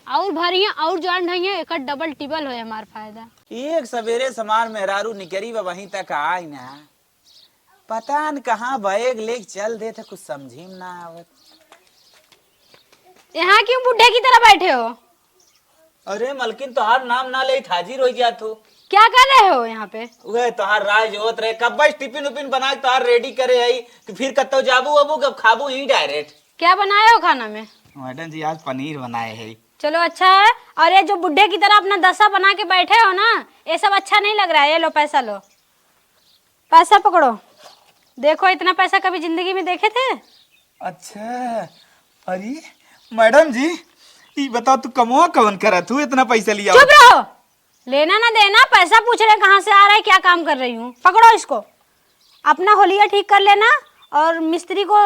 और भरिए, और ज्वाइन होइए, एकर डबल टिबल होए हमार फायदा। एक सवेरे से हमार मेहरारू निकरी बा, वहीं तक आई ना, पता न कहाँ बैग लेके चल दे थे, कुछ समझी में ना आवत। यहाँ क्यों बुढ़े की तरह बैठे हो? अरे मलकिन, तोहार नाम ना लेत हाजिर हो जात हो। क्या कर रहे हो यहाँ पे? वह तोहार राज होत रहे, कब बस टिफिन उफिन बना के तोहार रेडी करे आई कि फिर कत्तो जाबू अबू, कब खाबू ही डायरेक्ट। क्या बनाए हो खाना में? मैडम जी, आज पनीर बनाए है। चलो, अच्छा है। और ये जो बुढ़े की तरह अपना दशा बना के बैठे हो ना, ये सब अच्छा नहीं लग रहा है। ये लो, पैसा लो, पैसा पकड़ो। देखो, इतना पैसा कभी जिंदगी में देखे थे? अच्छा, अरे मैडम जी, ई बताओ, तू कमवा कवन करत हूँ, इतना पैसा लिया? चुप रहो। लेना ना देना, पैसा पूछ रहे कहाँ से आ रहा है, क्या काम कर रही हूँ। पकड़ो इसको, अपना होलिया ठीक कर लेना और मिस्त्री को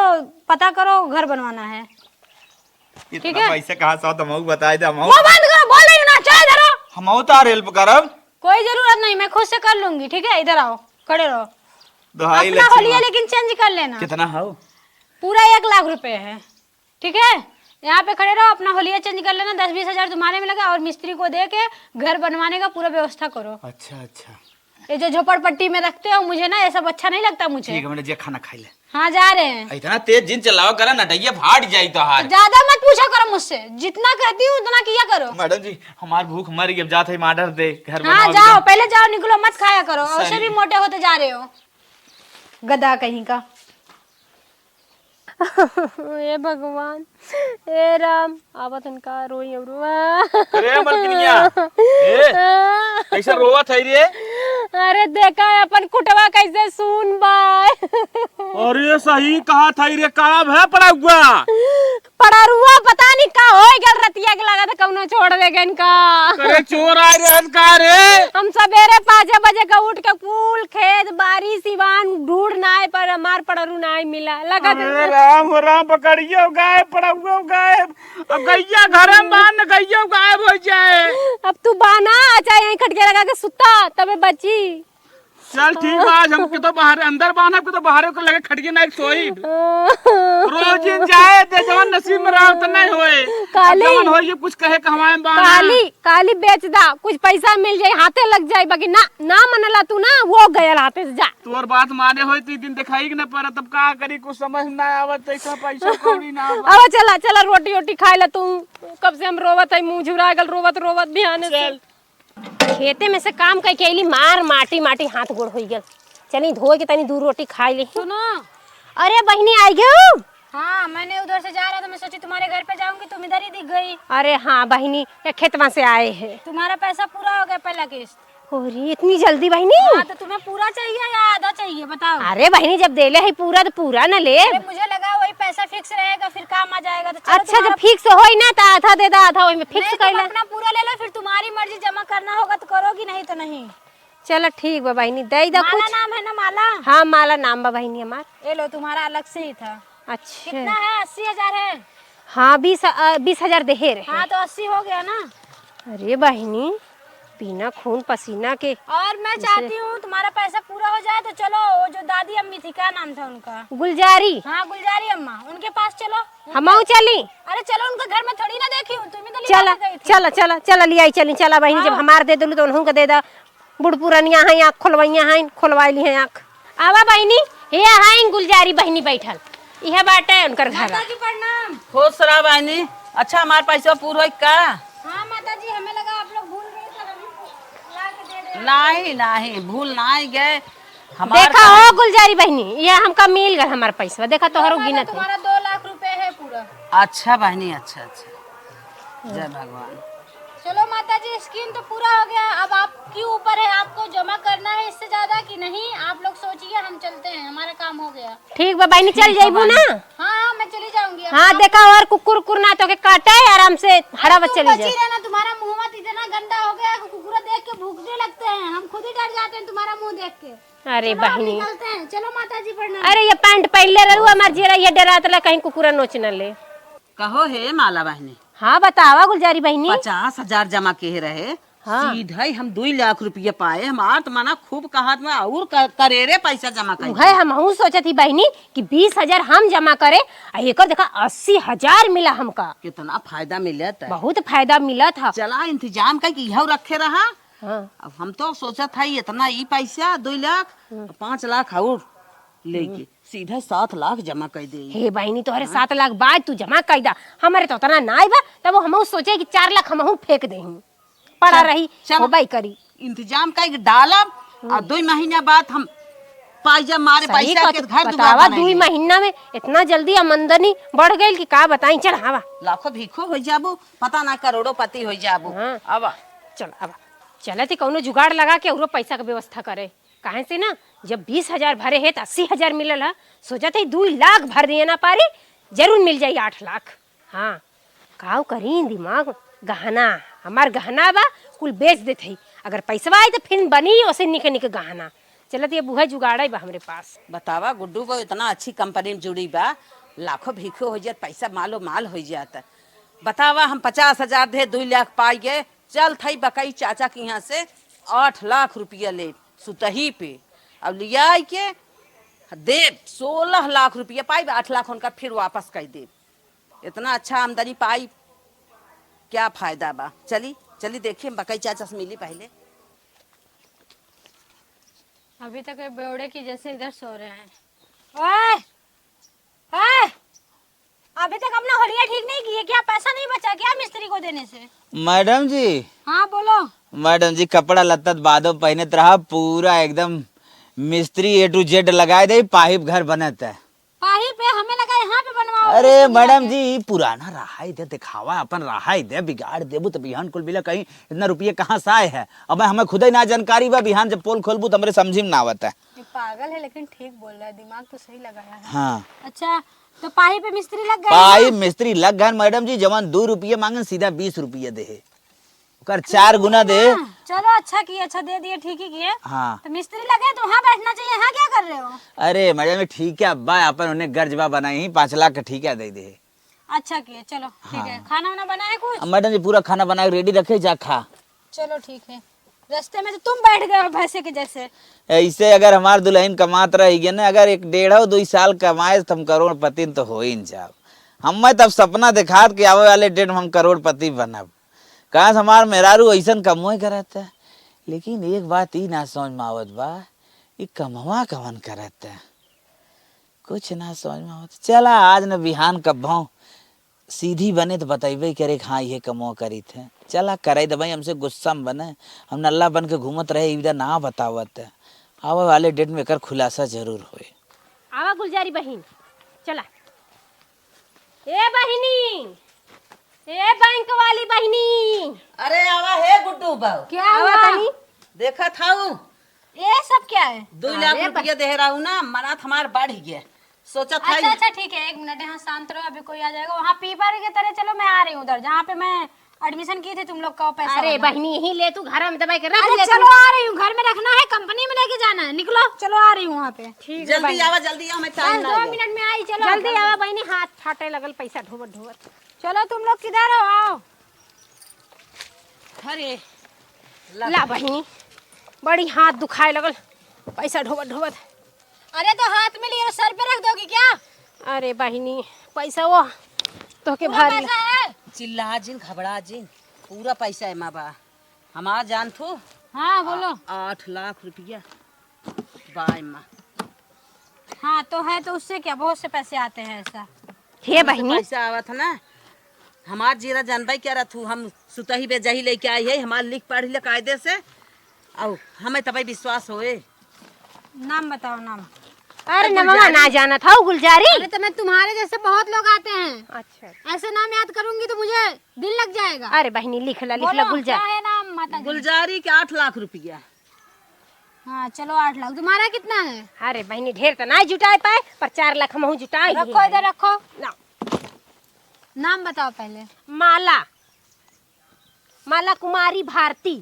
पता करो, घर बनवाना है। इतना ठीक है? पैसा कहाँ से आवत, हमहू बताए दे, हमहू। मुंह बंद करो, बोल रही हूँ ना, चाहे धरो। हमहू तो हेल्प करब। कोई जरूरत नहीं, मैं खुद से कर लूंगी, ठीक है? इधर आओ, खड़े रहो। दोहाई अपना लच्छी होलिया माँ। लेकिन चेंज कर लेना। कितना हो? पूरा एक लाख रुपए है, ठीक है? यहाँ पे खड़े रहो, अपना होलिया चेंज कर लेना, दस बीस हजार तुम्हारे में लगा और मिस्त्री को दे के घर बनवाने का पूरा व्यवस्था करो। अच्छा, अच्छा। ये जो झोपड़पट्टी में रखते हो मुझे ना, ये सब अच्छा नहीं लगता मुझे। ठीक है, मैडम जी, खाना खाई ले। हाँ, जा रहे हैं। इतना तेज जिन चलावा करा, नटैया फाट जाई तोहार। ज्यादा मत पूछा करो मुझसे, जितना कहती हूँ उतना किया करो। मैडम जी, हमार भूख मर गई, अब जात है, हम ऑर्डर दे, घर हाँ, बनाओ जाओ, एकदम। पहले जाओ, निकलो, मत खाया करो, और उसे सही। भी मोटे होते जा रहे हो, गधा कहीं का। हे भगवान, हे राम, आवत हन का रोई और रोआ। अरे मलकिनिया, ए, कैसे रोवत है रे? अरे देखा है अपन कुटवा कैसे सून बा। अरे सही कहा था रे, का है पड़ाउआ? पड़ारुआ पता नहीं का हो गल रतिया के लागत कौनो छोड़ दे गन का। अरे चोर आए रहन का रे? हम सवेरे पाँचे बजे का उठ के कुल खेत बारी सिवान ढूंढ नाय पर हमार पड़रू नाय मिला। लगत अरे राम हो राम, बकरियो गायब, पड़ाउओ गायब, अब गैया घरे में बांध, गैया गायब हो जाए। अब तू बाना, चाहे यहीं खटिया लगा के सुता, तबे बची। चल ठीक बा, आज हमके तो बाहर, अंदर बांधब के तो बाहरे के लगे खटिया ना एक सोई। रोजिन जाए दे, जवन नसीब में रहा उतना ही होए। काली। जवन होए, ये कुछ कहे कहवाए में बांधा। काली, काली बेच दा, कुछ पैसा मिल जाए, हाथे लग जाए, बाकी ना, ना मनला तू ना, वो गयल हाथे से जा। तोर बात माने होए, तीन दिन दिखाई के ना पड़ा, तब का करी, कुछ समझ ना आवत, ऐसा पैसा कौड़ी ना आवत। अब चला, चला, रोटी, रोटी खाए ला तू। कब से हम रोवत है, मुँह झुरा गल रोवत रोवत बिहाने से। चल। खेते में से काम कइ के अइली, मार माटी माटी हाथ गोड़ होइ गल। चली धोइ के तनी दू रोटी खाइ ली। सुनो। अरे बहिनी, आइ गयो? हाँ, मैंने उधर से जा रहा था, मैं सोची तुम्हारे घर पे जाऊंगी, तुम इधर ही दिख गई। अरे हाँ बहिनी, ये खेतवा से आए हैं। तुम्हारा पैसा पूरा हो गया, पहला किस्त। अरे, इतनी जल्दी बहिनी? हाँ, तो तुम्हें पूरा चाहिए या आधा चाहिए, बताओ। अरे बहिनी, जब देले है पूरा तो पूरा न ले। अरे, मुझे लगा वही पैसा फिक्स रहेगा, फिर काम आ जाएगा, तो चलो अच्छा, जब तुम्हारा फिक्स होई ना तो आधा दे दा, आधा ओहिमे फिक्स नहीं, तुम कर ले। अपना पूरा ले लो, फिर तुम्हारी मर्जी, जमा करना होगा तो करोगी, नहीं तो नहीं। चलो ठीक बा बहिनी, दे दा माला कुछ। नाम है ना, माला? हाँ, माला नाम बा बहिनी हमार। ये लो, तुम्हारा अलग से ही था। अच्छा। कितना है? अस्सी हजार है। हाँ, बीस, अ, बीस हजार देहे रहे। हाँ, तो अस्सी हो गया ना। अरे बहिनी, बिना खून पसीना के। और मैं इसे चाहती हूँ तुम्हारा पैसा पूरा हो जाए, तो चलो, वो जो दादी अम्मी थी, क्या नाम था उनका? गुलजारी। हाँ, गुलजारी अम्मा, उनके पास चलो। हमहू चली? अरे चलो, उनका घर में थोड़ी ना देखी हूँ, तुम ही तो लिया चला, के गई थी। चला, चला, चला, लियाई चली, चला बहिनी, जब हाँ। हमार दे देलू तो उनहू के दे दा। बूढ़ पुरनिया हैं, आँख खोलवइया हैं, खोलवाइ ली हैं आँख। आवा बहिनी, हे हैं गुलजारी बहिनी बैठल। इहे बाटे उनकर घर। माता जी प्रणाम। खुश रहा बहिनी। अच्छा, हमार पैसा पूर होई का? हाँ माता जी, हमें लगा आप लोग भूल गए तो हम ला के दे रहे हैं। नहीं, नहीं, भूल नहीं गए। हमार देखा का हो गुलजारी बहिनी, ये हमका मिल गल हमार पैसा। देखा तोहरो देखा गिनत है। तुम्हारा दो लाख रुपए है पूरा। अच्छा बहिनी, अच्छा, अच्छा। जय भगवान। चलो माता जी, स्कीम तो पूरा हो गया, अब आपके ऊपर है, आपको जमा करना है इससे ज्यादा कि नहीं, आप लोग सोचिए, हम चलते हैं, हमारा काम हो गया। ठीक बा बहिनी, चल ठीक बा जइबू बहिनी। ना? हाँ, हाँ, मैं चली जाऊंगी अब। हाँ, देखा और कुकुर उकुर ना तोके काटे, आराम से हड़ावत चली जा। रहना, तुम्हारा मुंह मत इतना गंदा हो गया है कि कुकुर देख के भूखने लगते हैं, हम खुद ही डर जाते हैं तुम्हारा मुंह देख के। अरे चलो, हम बहिनी। निकलते हैं। चलो माता जी प्रणाम। अरे ये पैंट पहन ले रहू, हमार जेरा ये डरात ला कहीं कुकुरा नोच न ले। कहो हे माला बहिनी। हाँ बतावा गुलजारी बहिनी। पचास हजार जमा किहे रहे, हाँ। सीधे हम दुई लाख रुपया पाए। हमार तो मना खूब कहत में और क-, करेरे पैसा जमा कर उहे दिए। हमहू सोचत ही बहिनी कि बीस हजार हम जमा करे, आ एकर देखा अस्सी हजार मिला हमका। कितना फायदा मिलत है। बहुत फायदा मिलत है। चला इंतजाम कर कि इहौ रखे रहा। हाँ। अब हम तो सोचत है इतना ई पैसा दुई लाख, हम्म। पाँच लाख और लेके हम्म। सीधे सात लाख जमा कर दे। हे बहिनी, तोहरे हाँ। सात लाख बाद तू जमा कर दा, हमारे तो उतना नाई बा, तब हमहू सोचे कि चार लाख हमहू फेंक देही। पड़ा चल, रही, चल। होबई करी। इंतजाम कई के डालब, हम्म। और दुई महीना बाद हम पाई जा मारे सही पैसा कहत के घर दुआर बतावा, बनाई दुई ले। महीना में इतना जल्दी आमदनी बढ़ गइल कि का बताई। चल, हवा। लाखों भीखो हो जाबू, पता ना करोड़ों पति हो जाबू। हाँ। आवा। चल, आवा। चलत ही कौनो जुगाड़ लगा के औरो पैसा के व्यवस्था करे। काहे से ना, जब बीस हजार भरे है, त अस्सी हजार मिलल है। सोचत ही दुई लाख भर दिए ना पारी, जरूर मिल जाई आठ लाख। हाँ, काव करी दिमाग, गहना, हमार गहना बा, कुल बेच देत हई। अगर पैसवा आई त फिर बनी ओसे निके निके गहना। चलत ये बुहा जुगाड़ा बा हमरे पास। बतावा गुड्डू को इतना अच्छी कंपनी में जुड़ी बा, लाखों भीखो हो जात, पैसा मालो माल हो जात। बतावा हम पचास हजार दे, दुई लाख पाई गए, चल थई बकई चाचा के यहाँ से आठ लाख रुपया ले सुतही पे, अब लियाई के देब, सोलह लाख रुपया पाई, आठ लाख उनका फिर वापस कर देब। इतना अच्छा आमदनी पाई, क्या फायदा बा? चली, चली देखी, हम बकई चाचा से मिली पहले। अभी तक ये बेवड़े की जैसे इधर सो रहे हैं। ओए! ओए! अभी तक अपना होलिया ठीक नहीं किए क्या? पैसा नहीं बचा क्या मिस्त्री को देने से? मैडम जी। हाँ, बोलो। मैडम जी, कपड़ा लत्ता त बादो पहनत रहा, पूरा एकदम मिस्त्री A to Z लगाए दे, पाइप घर बनत है। पाइप है, हमें लगा यहाँ पे बनवाओ, अरे इसको मैडम मिला के। जी, ई पुराना रहाई दे, दिखावा अपन रहाई दे, बिगाड़ देबू त बिहान कुल मिला कहीं इतना रुपये कहाँ से आए है? अब हमें खुदे ना जानकारी बा, बिहान जब पोल खोलबू त हमरे समझी में ना आवत है। ये पागल है, लेकिन ठीक बोल रहा है, दिमाग तो सही लगाया है। हाँ। अच्छा, तो पाइप पे मिस्त्री लग गए पाइप ना? मिस्त्री लग गए मैडम जी, जवन दो रुपये मांगन सीधा बीस रुपये दे है। ओकर चार गुना दे। हाँ, चलो अच्छा किए, अच्छा दे दिए, ठीक ही किए। हाँ। तो मिस्त्री लगे तो वहाँ बैठना चाहिए, यहाँ क्या कर रहे हो? अरे मैडम, ये ठीक है, अब्बा अपन उन्हें गर्जबा बनाई ही, पाँच लाख का ठीका दे दे। अच्छा किए, चलो ठीक है। हाँ। खाना वाना बनाए कुछ? अब मैडम जी पूरा खाना बना के रेडी रखे, जा खा। चलो ठीक है। रास्ते में तो तुम बैठ गए हो भैंसे के जैसे। ऐसे अगर हमार दुल्हन कमात रही गई ना, अगर एक डेढ़ दो साल कमाए तो हम करोड़पति तो हो ही न जाब। हमें तब सपना दिखात कि आवे वाले डेट में हम करोड़पति बनब। काश हमार मेहरारू ऐसन कमवे करत है। लेकिन एक बात ई ना समझ में आवत बा, ई कमवा कवन करत है? कुछ ना समझ में आवत। चला आज न बिहान कब्बो सीधी बने त बतइबे करे कि हाँ, इहे कमवा करित है। चला, करे दे भाई, हमसे गुस्सा में बने। हम नल्ला बन के घूमत रहे, इधर ना बतावत है। आवे वाले डेट में एकर खुलासा जरूर होए। आवा गुलजारी बहिन, चला। ए बहिनी, ए बैंक वाली बहिनी। अरे आवा हे गुड्डू बहू। क्या आवा हुआ? तनी। देखत हऊ। ये सब क्या है? दो लाख अरे रुपया दे रहू ना, मनात हमार बढ़ गया। सोचत अच्छा, हई। अच्छा, ठीक है, एक मिनट, यहाँ शांत रहो, अभी कोई आ जाएगा। वहाँ पीपर के तरह, चलो, मैं आ रही हूँ उधर, जहाँ पे मैं एडमिशन की थी तुम लोग का पैसा अरे वाला। बहिनी, यहीं ले तू, घर में दबाई के रख अरे ले चलो, तू। आ रही हूँ, घर में रखना है, कंपनी में लेके जाना है। निकलो, चलो, आ रही हूँ वहाँ पे। ठीक है जल्दी बहिनी। आवा, जल्दी आवा, मैं टाइम बस ना दो लगे। मिनट में आई, चलो। जल्दी आवा बहिनी, हाथ फाटे लगल पैसा ढोबत ढोबत। चलो, तुम लोग किधर हो, आओ। अरे, ला। ला बहिनी, बड़ी हाथ दुखाए लगल पैसा ढोबत ढोबत। अरे, तो हाथ में लिए सर पे रख दोगी क्या? अरे बहिनी, पैसा वो तोहके पूरा भारी पैसा है? चिल्ला जिन, घबरा जिन, पूरा पैसा एमा बा। हमार जान थू। हाँ, बोलो। आ-, आठ लाख रुपया बा एमा। हाँ, तो है, तो उससे क्या, बहुत से पैसे आते हैं ऐसा। हे बहुत से बहिनी। पैसा आवत है ना, हमार जीरा जानबे क्या रहत हू, हम सुतही बेजही लेके आई है, हमार लिख पढ़ ले कायदे से, अउ हमें तबे विश्वास होए। नाम बताओ, नाम। अरे अरे नमवा गुलजारी। ना जानत हऊ गुलजारी। अरे तो मैं, तुम्हारे जैसे बहुत लोग आते हैं। अच्छा। ऐसे नाम याद करूंगी तो मुझे दिन लग जाएगा। अरे बहिनी लिख ला, लिख ला बोलो, गुलजारी। क्या है नाम माता जी? गुलजारी के आठ लाख रुपया। हाँ चलो आठ लाख। तुम्हारा कितना है? अरे बहिनी ढेर तो ना जुटाए पाए, पर चार लाख हमहू जुटाए रखो लिए इधर हैं। रखो। ना। नाम बताओ पहले। माला। माला कुमारी भारती।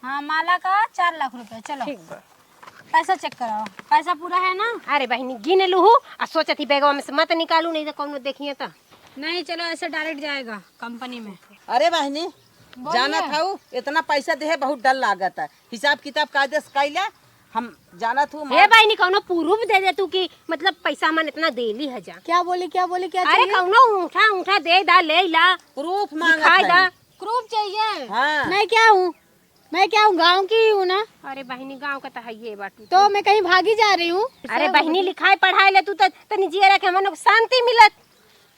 हाँ, माला का चार लाख रुपया। चलो। ठीक बा। पैसा चेक कराओ, पैसा पूरा है ना? अरे बहिनी, गिन लूहू, आ सोचत ही बैगवा में से मत निकालू, नहीं तो कौनो देखिए तो। नहीं, चलो, ऐसे डायरेक्ट जाएगा कंपनी में। अरे बहिनी, बोलिए। जानत हऊ, इतना पैसा देहे बहुत डर लागत है। हिसाब किताब कायदे से कैला, हम जानत हूँ, हे मार- बहिनी, कौनो प्रूफ दे दे तू कि मतलब पैसा हमन इतना देली है जा। क्या बोली, क्या बोली, क्या अरे चाहिए? कौनो ऊँठा, ऊँठा दे दा, ले ला, प्रूफ मांगत दिखाई है। दा। प्रूफ चाहिए? हाँ। मैं क्या हूँ, मैं क्या हूँ, गाँव की ही हूँ ना। अरे बहिनी, गाँव का तो है ये बात। तो मैं कहीं भागी जा रही हूँ? अरे बहिनी, लिखाई पढ़ाई ले तू तो तनी जियरा के हमन को शांति मिलत।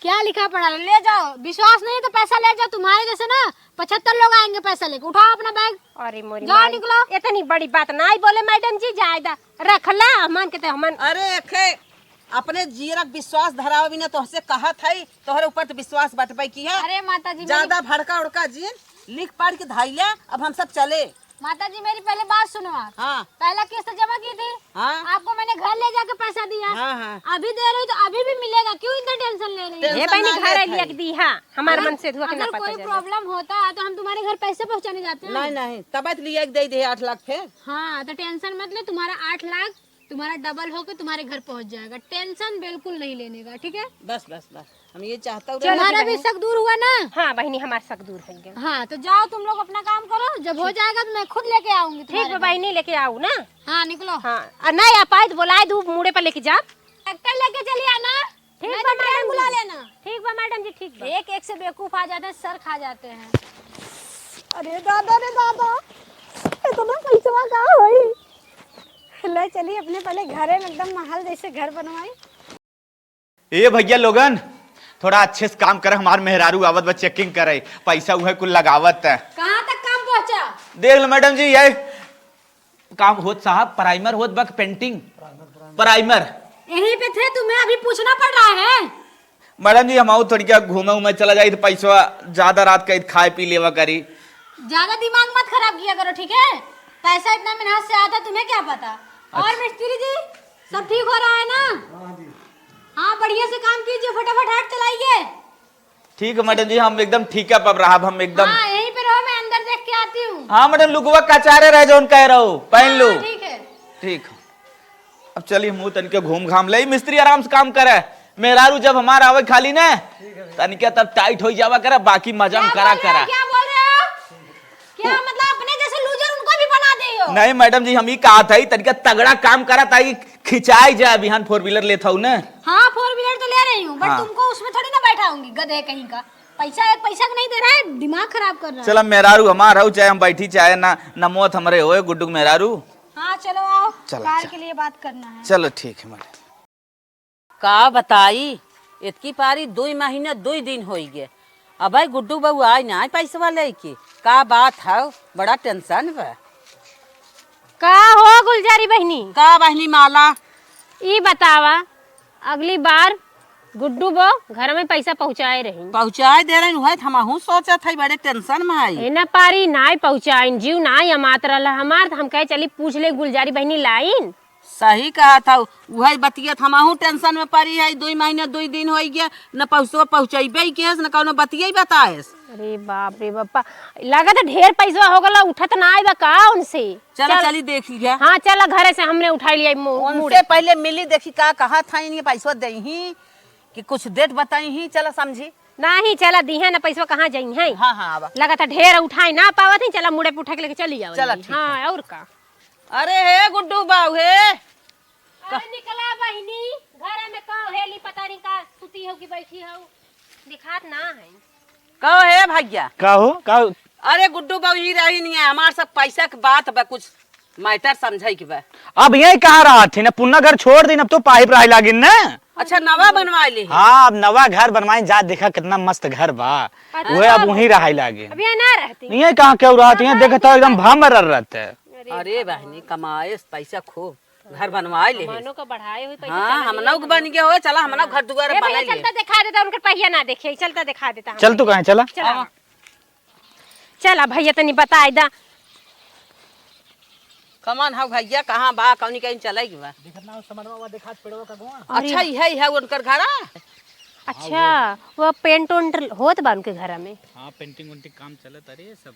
क्या लिखा पढ़ा? ले जाओ, विश्वास नहीं है तो पैसा ले जाओ। तुम्हारे जैसे ना पचहत्तर लोग आएंगे पैसा लेके। उठाओ अपना बैग। अरे मोरी जाओ, माई, निकलो। इतनी बड़ी बात नाई बोले मैडम जी, जाए दा, रख ला, हमन के ते हमन। अरे एखे अपने जीरा के विश्वास धरावे बिना तोहसे कहत हई, तोहरे ऊपर तो विश्वास बटबे की है। अरे माता जी, ज्यादा मेरी भड़का उड़का जिन, लिख पढ़ के धाई ले, अब हम सब चले। माता जी, मेरी पहले बात सुनो आप। हाँ। पहला किस्त जमा की थी, हाँ। आपको मैंने घर ले जाके पैसा दिया। हाँ, हाँ। अभी दे रही तो अभी भी मिलेगा, क्यों इतना टेंशन ले रही हो? टेंशन हे बहिनी, ना घर लेत लिया है। के दी, हाँ, हमार अगर, मन से धुआ के ना अगर पता कोई चले। प्रॉब्लम होता है तो हम तुम्हारे घर पैसे पहुँचाने जाते हैं। नहीं, नहीं, तब तो लिया के दे दे आठ लाख फिर। हाँ, तो टेंशन मत लो, तुम्हारा आठ लाख तुम्हारा डबल होके तुम्हारे घर पहुँच जाएगा, टेंशन बिल्कुल नहीं लेने का, ठीक है? बस, बस, बस। हम ये चाहता हूँ चलो तुम्हारा भी शक दूर हुआ ना? हाँ बहिनी, हमार शक दूर हो गया। हाँ, तो जाओ तुम लोग अपना काम करो, जब हो जाएगा तो मैं खुद लेके आऊंगी ठीक तुम्हारे बा घर। बहिनी, लेके आऊ ना। हाँ, निकलो। हाँ, और नहीं आ पाए तो बुलाए दू, मुड़े पर लेके जा। ट्रैक्टर लेके चली आना, ठीक नहीं बा तो मैडम बुला जी। लेना। ठीक बा मैडम जी, ठीक बा। एक एक से बेवकूफ आ जाते हैं, सर खा जाते हैं। अरे दादा रे दादा, इतना पैसवा का होई? ले चली अपने पहले घरे में एकदम महल जैसे घर बनवाई। ए भैया लोगन, थोड़ा अच्छे से काम करे, हमार मेहरारू आवत बा चेकिंग करे, पैसा उहे कुल लगावत है। कहाँ तक काम पहुँचा? देख लो मैडम जी, ये काम होत साहब, प्राइमर होत बा कि पेंटिंग? प्राइमर। यहीं पे थे, तुम्हें अभी पूछना पड़ रहा है? मैडम जी, हम आऊ थोड़ी क्या घूमे उमे चला जाई तो पैसा ज्यादा रात का खाए पी लेवा करी। ज्यादा दिमाग मत खराब किया करो, ठीक है? पैसा इतना मेहनत से आता, तुम्हें क्या पता? और अच्छा। मिस्त्री जी, सब ठीक हो रहा है ना? हाँ जी। हाँ, बढ़िया से काम कीजिए, फटाफट हाथ चलाइए। ठीक है मैडम जी, हम एकदम ठीक है, अब रहब हम एकदम। हाँ, यहीं पे रहो, मैं अंदर देख के आती हूँ। हाँ मैडम, लुगवा कचारे रहे जौन कह रहो, पहन लो। हाँ, ठीक है। ठीक। अब चली, हमहू तनिके घूम घाम ले, मिस्त्री आराम से काम करे। मेहरारू जब हमार आवे खाली ने, तनिके तब टाइट होई जावा करे, बाकी मजा में क्या करा बोल रहे हो? करा। क्या बोल रहे हो? क्या मतलब, अपने जैसे लूजर उनको भी बना दे हो? नहीं मैडम जी, हम ई कहत हई, तनिके तगड़ा काम करा, ताकि खिंचाई जाए। बिहान फोर व्हीलर लेत हऊ ने? हाँ, फोर व्हीलर तो ले रही हूँ, बट हाँ। तुमको उसमें थोड़ी ना बैठाऊंगी, गधे कहीं का। पैसा, एक पैसा का नहीं दे रहा है, दिमाग खराब कर रहा है। चला, मेहरारू हमार हऊ, चाहे हम बैठी, चाहे ना, ना मौत हमरे होए, गुड्डू के मेहरारू। हाँ, चलो आओ, चलो, कार चलो। के लिए बात करना है। चलो, ठीक है मैडम। का बताई, इतकी पारी दुई महीना दुई दिन होई गे, अबे गुड्डू बहू आए ना पैसवा लेके। का बात है, बड़ा tension बा। का हो गुलजारी बहिनी? का बहिनी माला? ई बतावा, अगली बार गुड्डू बो घर में पैसा पहुँचाए रही। पहुँचाए दे रही, उहे त हमहूँ सोचत है, बड़े tension में है। ए ना पारी, नाय पहुँचाइन, जीव नाय अमात रहला हमार, त हम कहे चली पूछ ले गुलजारी बहिनी लाइन। सही कहत हऊ, उहे बतिया त हमहूँ tension में परी है, दुई महीना दुई दिन होई गया, न पैसवा पहुँचैबे केस, न कौनो बतिया ही बताएस। अरे बाप रे बापा, लागत है ढेर पैसवा हो गला, उठत ना आइबा का उनसे? चला, चल। चली देख लिया। हाँ, चला घरे से हमने उठाई लिया मु-, उनसे मुड़े। पहले मिली, देखी का कहा था, इनके पैसवा देही कि कुछ date बताई ही, चला समझी। नाही, चला दीहे ना पैसवा, कहाँ जाई है? हाँ, हाँ, आवा। लागत है ढेर उठाई ना पावत ही, चला मुड़े पे उठा के लेके चली जाओ चला, जाई। ठीक हाँ, है। और का? अरे हे गुड्डू बाऊ हे। अरे निकला बहिनी, घर में का हेली पता नहीं का सुती हो कि बैठी हो, दिखात ना है। कहो हे भैया। का हो? का हो? अरे गुड्डू बाऊ ही रही नहीं है, हमार सब पैसा के बात बा, कुछ matter समझाई के बा। अब यही कहाँ रहत ही ना, पुन्ना घर छोड़ दिन, अब तो पाइप रहे लागिन ना। अच्छा, नवा बनवा ले। हाँ, अब नवा घर बनवाई, जा देखा कितना मस्त घर बा। अच्छा। वह अब वहीं रहे लागिन। अब यहाँ ना रहती। ये कहाँ क्यों रहत? यहाँ कमाए देखत हो, एकदम के भमर रहत है। अरे अरे बहनी, कमाए पैसा खूब, घर बनवाए ले। हमनो का बढ़ाए हुई पैसा हाँ, चला हमनो के बन गए हो, चला हमनो घर दुआर ए भैया, बनाए ले। चलता दिखा देता, उनकर पहिया ना देखे, चलता दिखा देता हम। चल तू कहाँ, चला। चला। आवा। चला भैया, तनी बताई दा। कमन हौ भैया, कहाँ बा, कौनी कहीं चले गई बा? देखत ना, समझ में आवा, देखात पेड़वा का गुआ। अरे। अच्छा, इहे, इहे उनकर घरा? अच्छा, वो paint उंट होत बा उनके घरा में? हाँ, painting उंटिंग काम चलत, अरे सब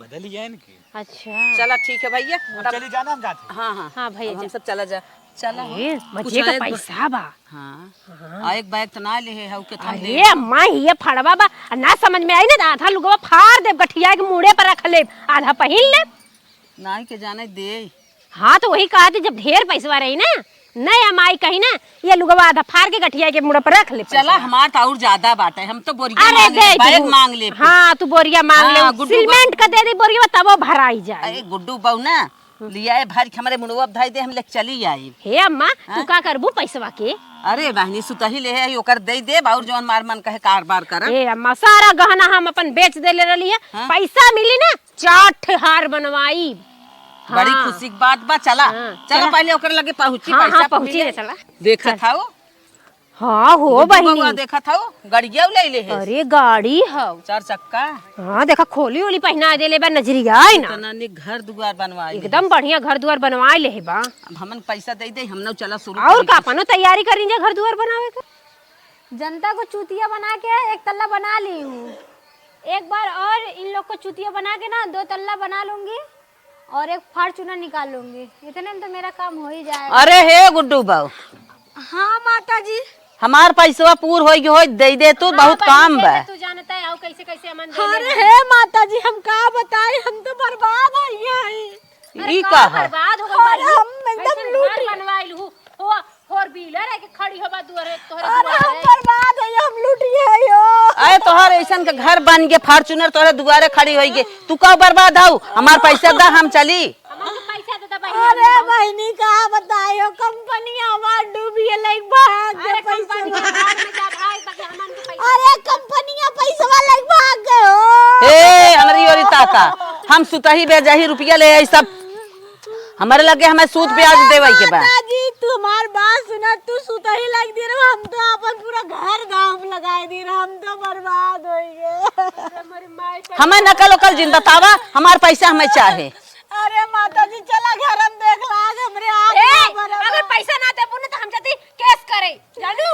बदल ही है इनके। अच्छा। चला, ठीक है भैया, अब तब चली जाना, हम जाते हैं। हाँ, हाँ। हाँ भैया, अब हम जा। सब चला जा, चला। ए, कुछ मजे का आए तो पैसा बा। हाँ। हाँ। आ, एक bag त ना लेहे हउ, केथन अरे लेहे हउ। अम्मा, ये फड़वा बा, आ ना समझ में आई ना, त आधा लुगवा फाड़ देब, गठिया के मूड़े पर रख लेब, आधा पहिन लेब। नाई के जाने दे। हाँ, त वही कहा थी, जब ढेर पैसवा रही ना, नहीं हम आई कही ना, ये लुगवा आधा फाड़ के गठिया के मूड़े पर रख लेब चला, पैसवा। हमार त और ज्यादा बाटे, हम तो बोरिया अरे मांग लेब, दे bag दू। मांग लेब। हाँ, तू बोरिया मांग ले, हाँ, गुड्डू बा- cement का दे दे बोरिया, तब वो भराई जाए। अरे गुड्डू बहू ना, लियाए भर के हमरे मुड़वा धई दे, हम लेके चली आई। हे अम्मा, तू हाँ? का करबू पैसवा के? अरे बहनी, सुतही लेहे आई, ओकर दे देब, और जौन मार मन कहे कारबार करब। ए अम्मा, सारा गहना हम अपन बेच देले रहली है, हाँ? पैसा मिली ना, चार ठे हार बनवाई। बड़ी हाँ। खुशी की बात बा, चला। हाँ, चला, चला। पहले ओकर लगे पहुँची, हाँ, पैसा हाँ, पहुँची मिले। ना, चला। देखत चल। हौ? हाँ हो गुड्डू बहिनी। बउआ देखत हौ, गड़िया ले ले है। अरे गाड़ी हौ। चार चक्का। हाँ देखा खोली ओली पहिना देले बा, नजरिया आई ना। इतना निक घर दुआर बनवाए एकदम बढ़िया घर दुआर बनवाए ले बा। अब हमन पैसा दे दे, हमनौ चला शुरू और करी का कुछ। अपनो तैयारी करी जा घर दुआर बनावे के। जनता को चूतिया बना के एक तल्ला बना ली हूँ। एक बार और इन लोग को चूतिया बना के ना दो तल्ला बना लूंगी। और एक Fortuner निकाल लूंगी, इतने में तो मेरा काम हो ही जाएगा। अरे हे गुड्डू बाऊ। हाँ माता जी। हमार पैसवा पूर होई होई दे दे तू, हाँ बहुत बहिनी, काम दे बा। दे, तू जानता है, आओ कैसे कैसे अमन दे अरे ले। हे माता जी, हम का बताई, हम तो बर्बाद हो गए हैं। अरे ई का का है? बर्बाद हो गए अरे बहिनी? हम एकदम ऐसन लूट घर गए। बनवाइल हूँ, हो Four wheeler है कि खड़ी होबा दुआरे, तोहरे अरे दुआरे। हम बर्बाद है, हम लूट गए हो। अरे तोहर ऐसन के घर बन के Fortuner तोहरे दुआरे खड़ी होई गे, तू का बर्बाद हऊ? हमार पैसा दा, हम चली। हमन के पैसा दे दे बहिनी, अरे हमन के बहिनी का बताई हो, कंपनिया हमार डूबी है, लाइक भाग गए अरे पैसा। कंपनिया भाग में जा भाई, ताकि हमन के पैसा अरे कंपनिया पैसवा लाइक भाग गए हो। ए, हमरी ओरी ताका, हम सुतही बेजही रुपया ले आई सब। हमरे लगे हमें सूद ब्याज देवे के बा। माता जी, तू हमार बात सुना, तू सुतही लाइक दे रहो, हम तो अपन पूरा घर दाव लगाए दे रहो, हम तो बर्बाद हो गए। हमें नकल ओकल जिन बतावा, हमार पैसा हमें चाहे। अरे माता जी, चला घर हम देख ला, आज हमरे आँख ए, ना बराबर। अगर पैसा ना देबू ना तो हम जल्दी केस करे। जानू।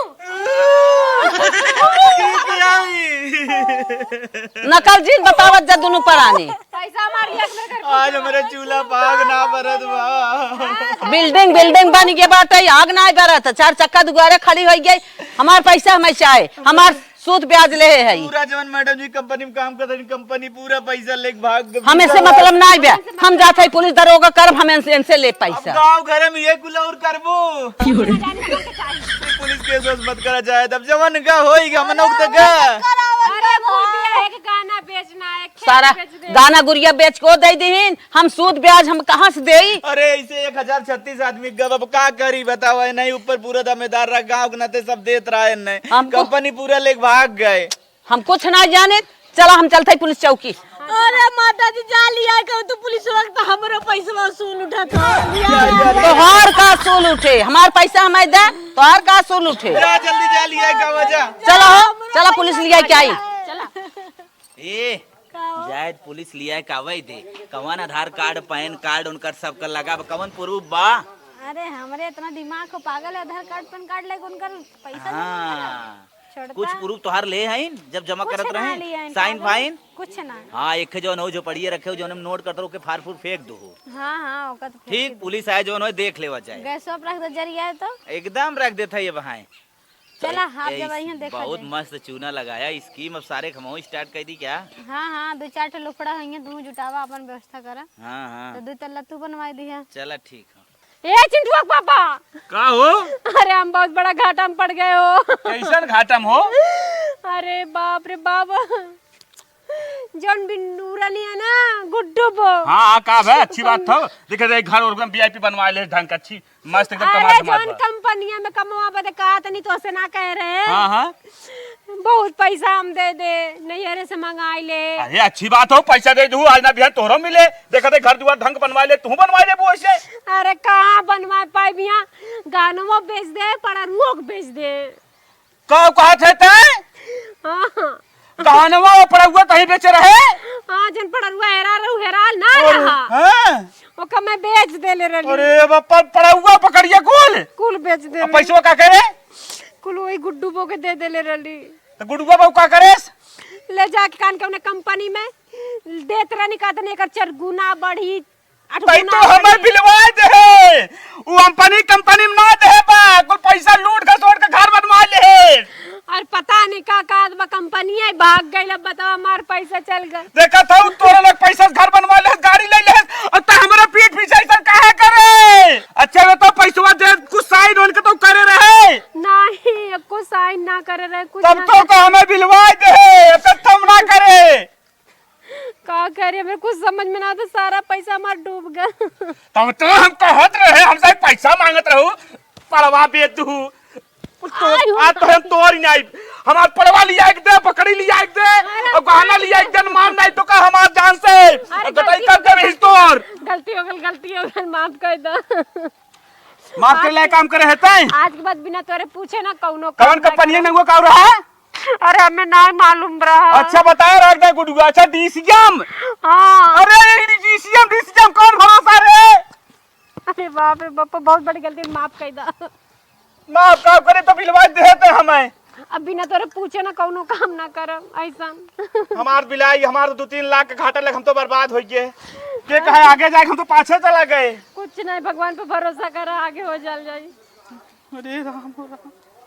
नकल जिन बतावत जा दुनू परानी। पैसा मार लिया मेरे घर पे। आज हमरे चूल्हा पे आग ना बरत बा। Building, building बन गए बाटे, आग ना बरत, चार चक्का दुआरे खड़ी होई गई, हमार पैसा हमें चाहे, हमार सूद ब्याज ले है। पूरा जवन मैडम जी कंपनी में काम करत हन, कंपनी पूरा पैसा लेके भाग गए। हमें से मतलब ना बे, हम जात है पुलिस दरोगा करब, हम इनसे, इनसे ले अब पैसा। गाँव घर में ये कुल और करबो। पुलिस केस वेस मत करा जाए, तब जवन का होई, हमनों के का। अरे, बोल दिया है कि गाना बेचना है, सारा गहना गुरिया बेच को दे दीहिन, हम सूद ब्याज हम कहाँ से देई? अरे, ऐसे एक हजार छत्तीस आदमी गब, अब का करी बताओ, है नहीं ऊपर पूरा दमेदार रहा, गाँव के नाते सब देत रहा है नहीं। हमको कंपनी पूरा लेके भाग गए। हम कुछ ना जाने, चला हम चलते हैं पुलिस चौकी। अरे माता जी, जा लिया के तू पुलिस वक्त हमरो पैसवा वसूल उठा था। तोहार का वसूल उठे, हमार पैसा हमें दे, तोहार का वसूल उठे? जा जल्दी जा लिया के आवा जा। चला हो, चला पुलिस लिया के आई। चला। ए, का हो? जाए पुलिस लिया के आवे दे। कवन आधार कार्ड, पैन कार्ड उनकर सबकर लगा बा, कवन प्रूफ बा? अरे हमरे इतना दिमाग हो पागल है, आधार कार्ड, पैन कार्ड लेके उनकर पैसा नहीं मिलेला। हाँ। छोड़ता। कुछ प्रूफ तोहार ले हईन, जब जमा कुछ करत ना रहे, लिए हईन, साइन कागज, फाइन? कुछ ना। हाँ, एक जौन हो झोपड़िए रखे हो, जौन हम नोट करत रहो, ओके फार फूर फेंक दो हो। हाँ, हाँ, ओका तो फेंक ठीक, दे। पुलिस आए जौन हो, देख लेवा जाए। गैसवा पर रख दे, जरिया है तो। एकदम रख देता ये बहाए। चला, तो आप ए, जब इस-, अइहन, देखा बहुत जाए। मस्त चूना लगाया स्कीम। अब सारे खमाऊ स्टार्ट कर दी क्या? हाँ, हाँ, दो चार ठो लुफड़ा होइहैं, तू जुटावा, अपन व्यवस्था करा। हाँ, हाँ। तो दो तल्ला तू बनवाई दिहा। चला, ठीक है। ए चिंटुआ के पापा। का हो? अरे, हम बहुत बड़ा घाटा में पड़ गए हो। कैसन घाटा में हो? अरे बाप रे बाप, जौन बिन्नू रहनी है ना, गुड्डू बो। हाँ, हाँ, का बे, अच्छी बात हो। देखे, देखे, घर और एकदम वीआईपी बनवा ले, ढंग का, अच्छी, मस्त एकदम अरे, कमा धमा जौन बा। कंपनिया में कमवा बदे कहा तनी, तोसे ना कह रहे। हाँ, हाँ। बहुत पैसा हम दे दे, नैहरे से मंगाई ले। अरे, अच्छी बात हो, पैसा दे दू, आज ना बिहान तोहरो मिले। देखा दे, घर दुआर ढंग बनवा ले, तू बनवा ले वो ऐसे। अरे, कहाँ बनवा पाई बिया, गहनवो बेच दे, पड़रुओ के बेच दे। का कहत है तै? हाँ, हाँ। गहनवा वो पड़रुआ कहीं बेचे रहे? हाँ, जन पड़रुआ हेरा रहू, हेराल ना और, रहा। हाँ। ओका मैं बेच देले रहली। अरे बापा, पड़रुआ पकड़िया कुल? कुल बेच देले। अब पैसवा का करे? कुल वही गुड्डू बो के दे देले रहली। तो गुड्डुआ बो का करेस? ले जाके कान के उन्हें कंपनी में देत रहनी, कहत रहनी, "एकर चरगुना बढ़ी, तई तो हमें बिलवाए देहे। उ अंपनी कंपनी में ना देहे बा, कुल पैसा लूट खसोट के घर बनवा लेहे। और पता नहीं का का बा, कंपनी है भाग गइल, अब बताओ हमार पैसा चल गइल। देखत हऊ तोरे लोग पैसा से घर बनवा लेहे, गाड़ी ले लेहे, और त हमरा पीठ पीछे ऐसा काहे करे? अच्छा बताओ पैसवा दे, कुछ साइन उनके तो करे रहे। नहीं, कुछ साइन ना करे रहे, कुछ तब ना तो करे। का हमें बिलवाए देहे, अब तक हम ना करे। का करे, मेरे कुछ समझ में ना आता, सारा पैसा हमार डूब गया। तब तो हम कहत रहे, हमसे पैसा मांगत रहू, पड़वा बेच दू। तो, आई हो आज तो हम तोरी नहीं, हमार पड़वा लिया एक दे, पकड़ी लिया एक दे, अरे और गहना लिया एक दे, मार नहीं तो का हमार जान से, अरे और गटाई गलती कर हो दे गई। तोर। गलती हो गई, गलती हो गई, माफ कर दो। माफ कर ले, आज काम करे है तैं? आज के बाद बिना तोरे पूछे ना कौनो कौन काम ना कंपनी करे। में वो का रहा? अरे, हमें ना मालूम रहा। अच्छा, बता रहा था गुडुआ। अच्छा, डीसीएम। हाँ। अरे, डीसीएम, डीसीएम, कौन भरोसा रे? अरे बाप रे बाप, बहुत बड़ी गलती, माफ कर दा। माफ का करे तो बिलवा देते हमें। अब बिना तोरे पूछे ना कौनो काम ना करम, ऐसन। हमार बिलाई, हमार दो तीन लाख का घाटा लग, हम तो बर्बाद हो गए। के कहे आगे जाए, हम तो पाछे चला गए। कुछ नहीं, भगवान पे भरोसा करा, आगे हो जाल जाई। अरे राम, राम।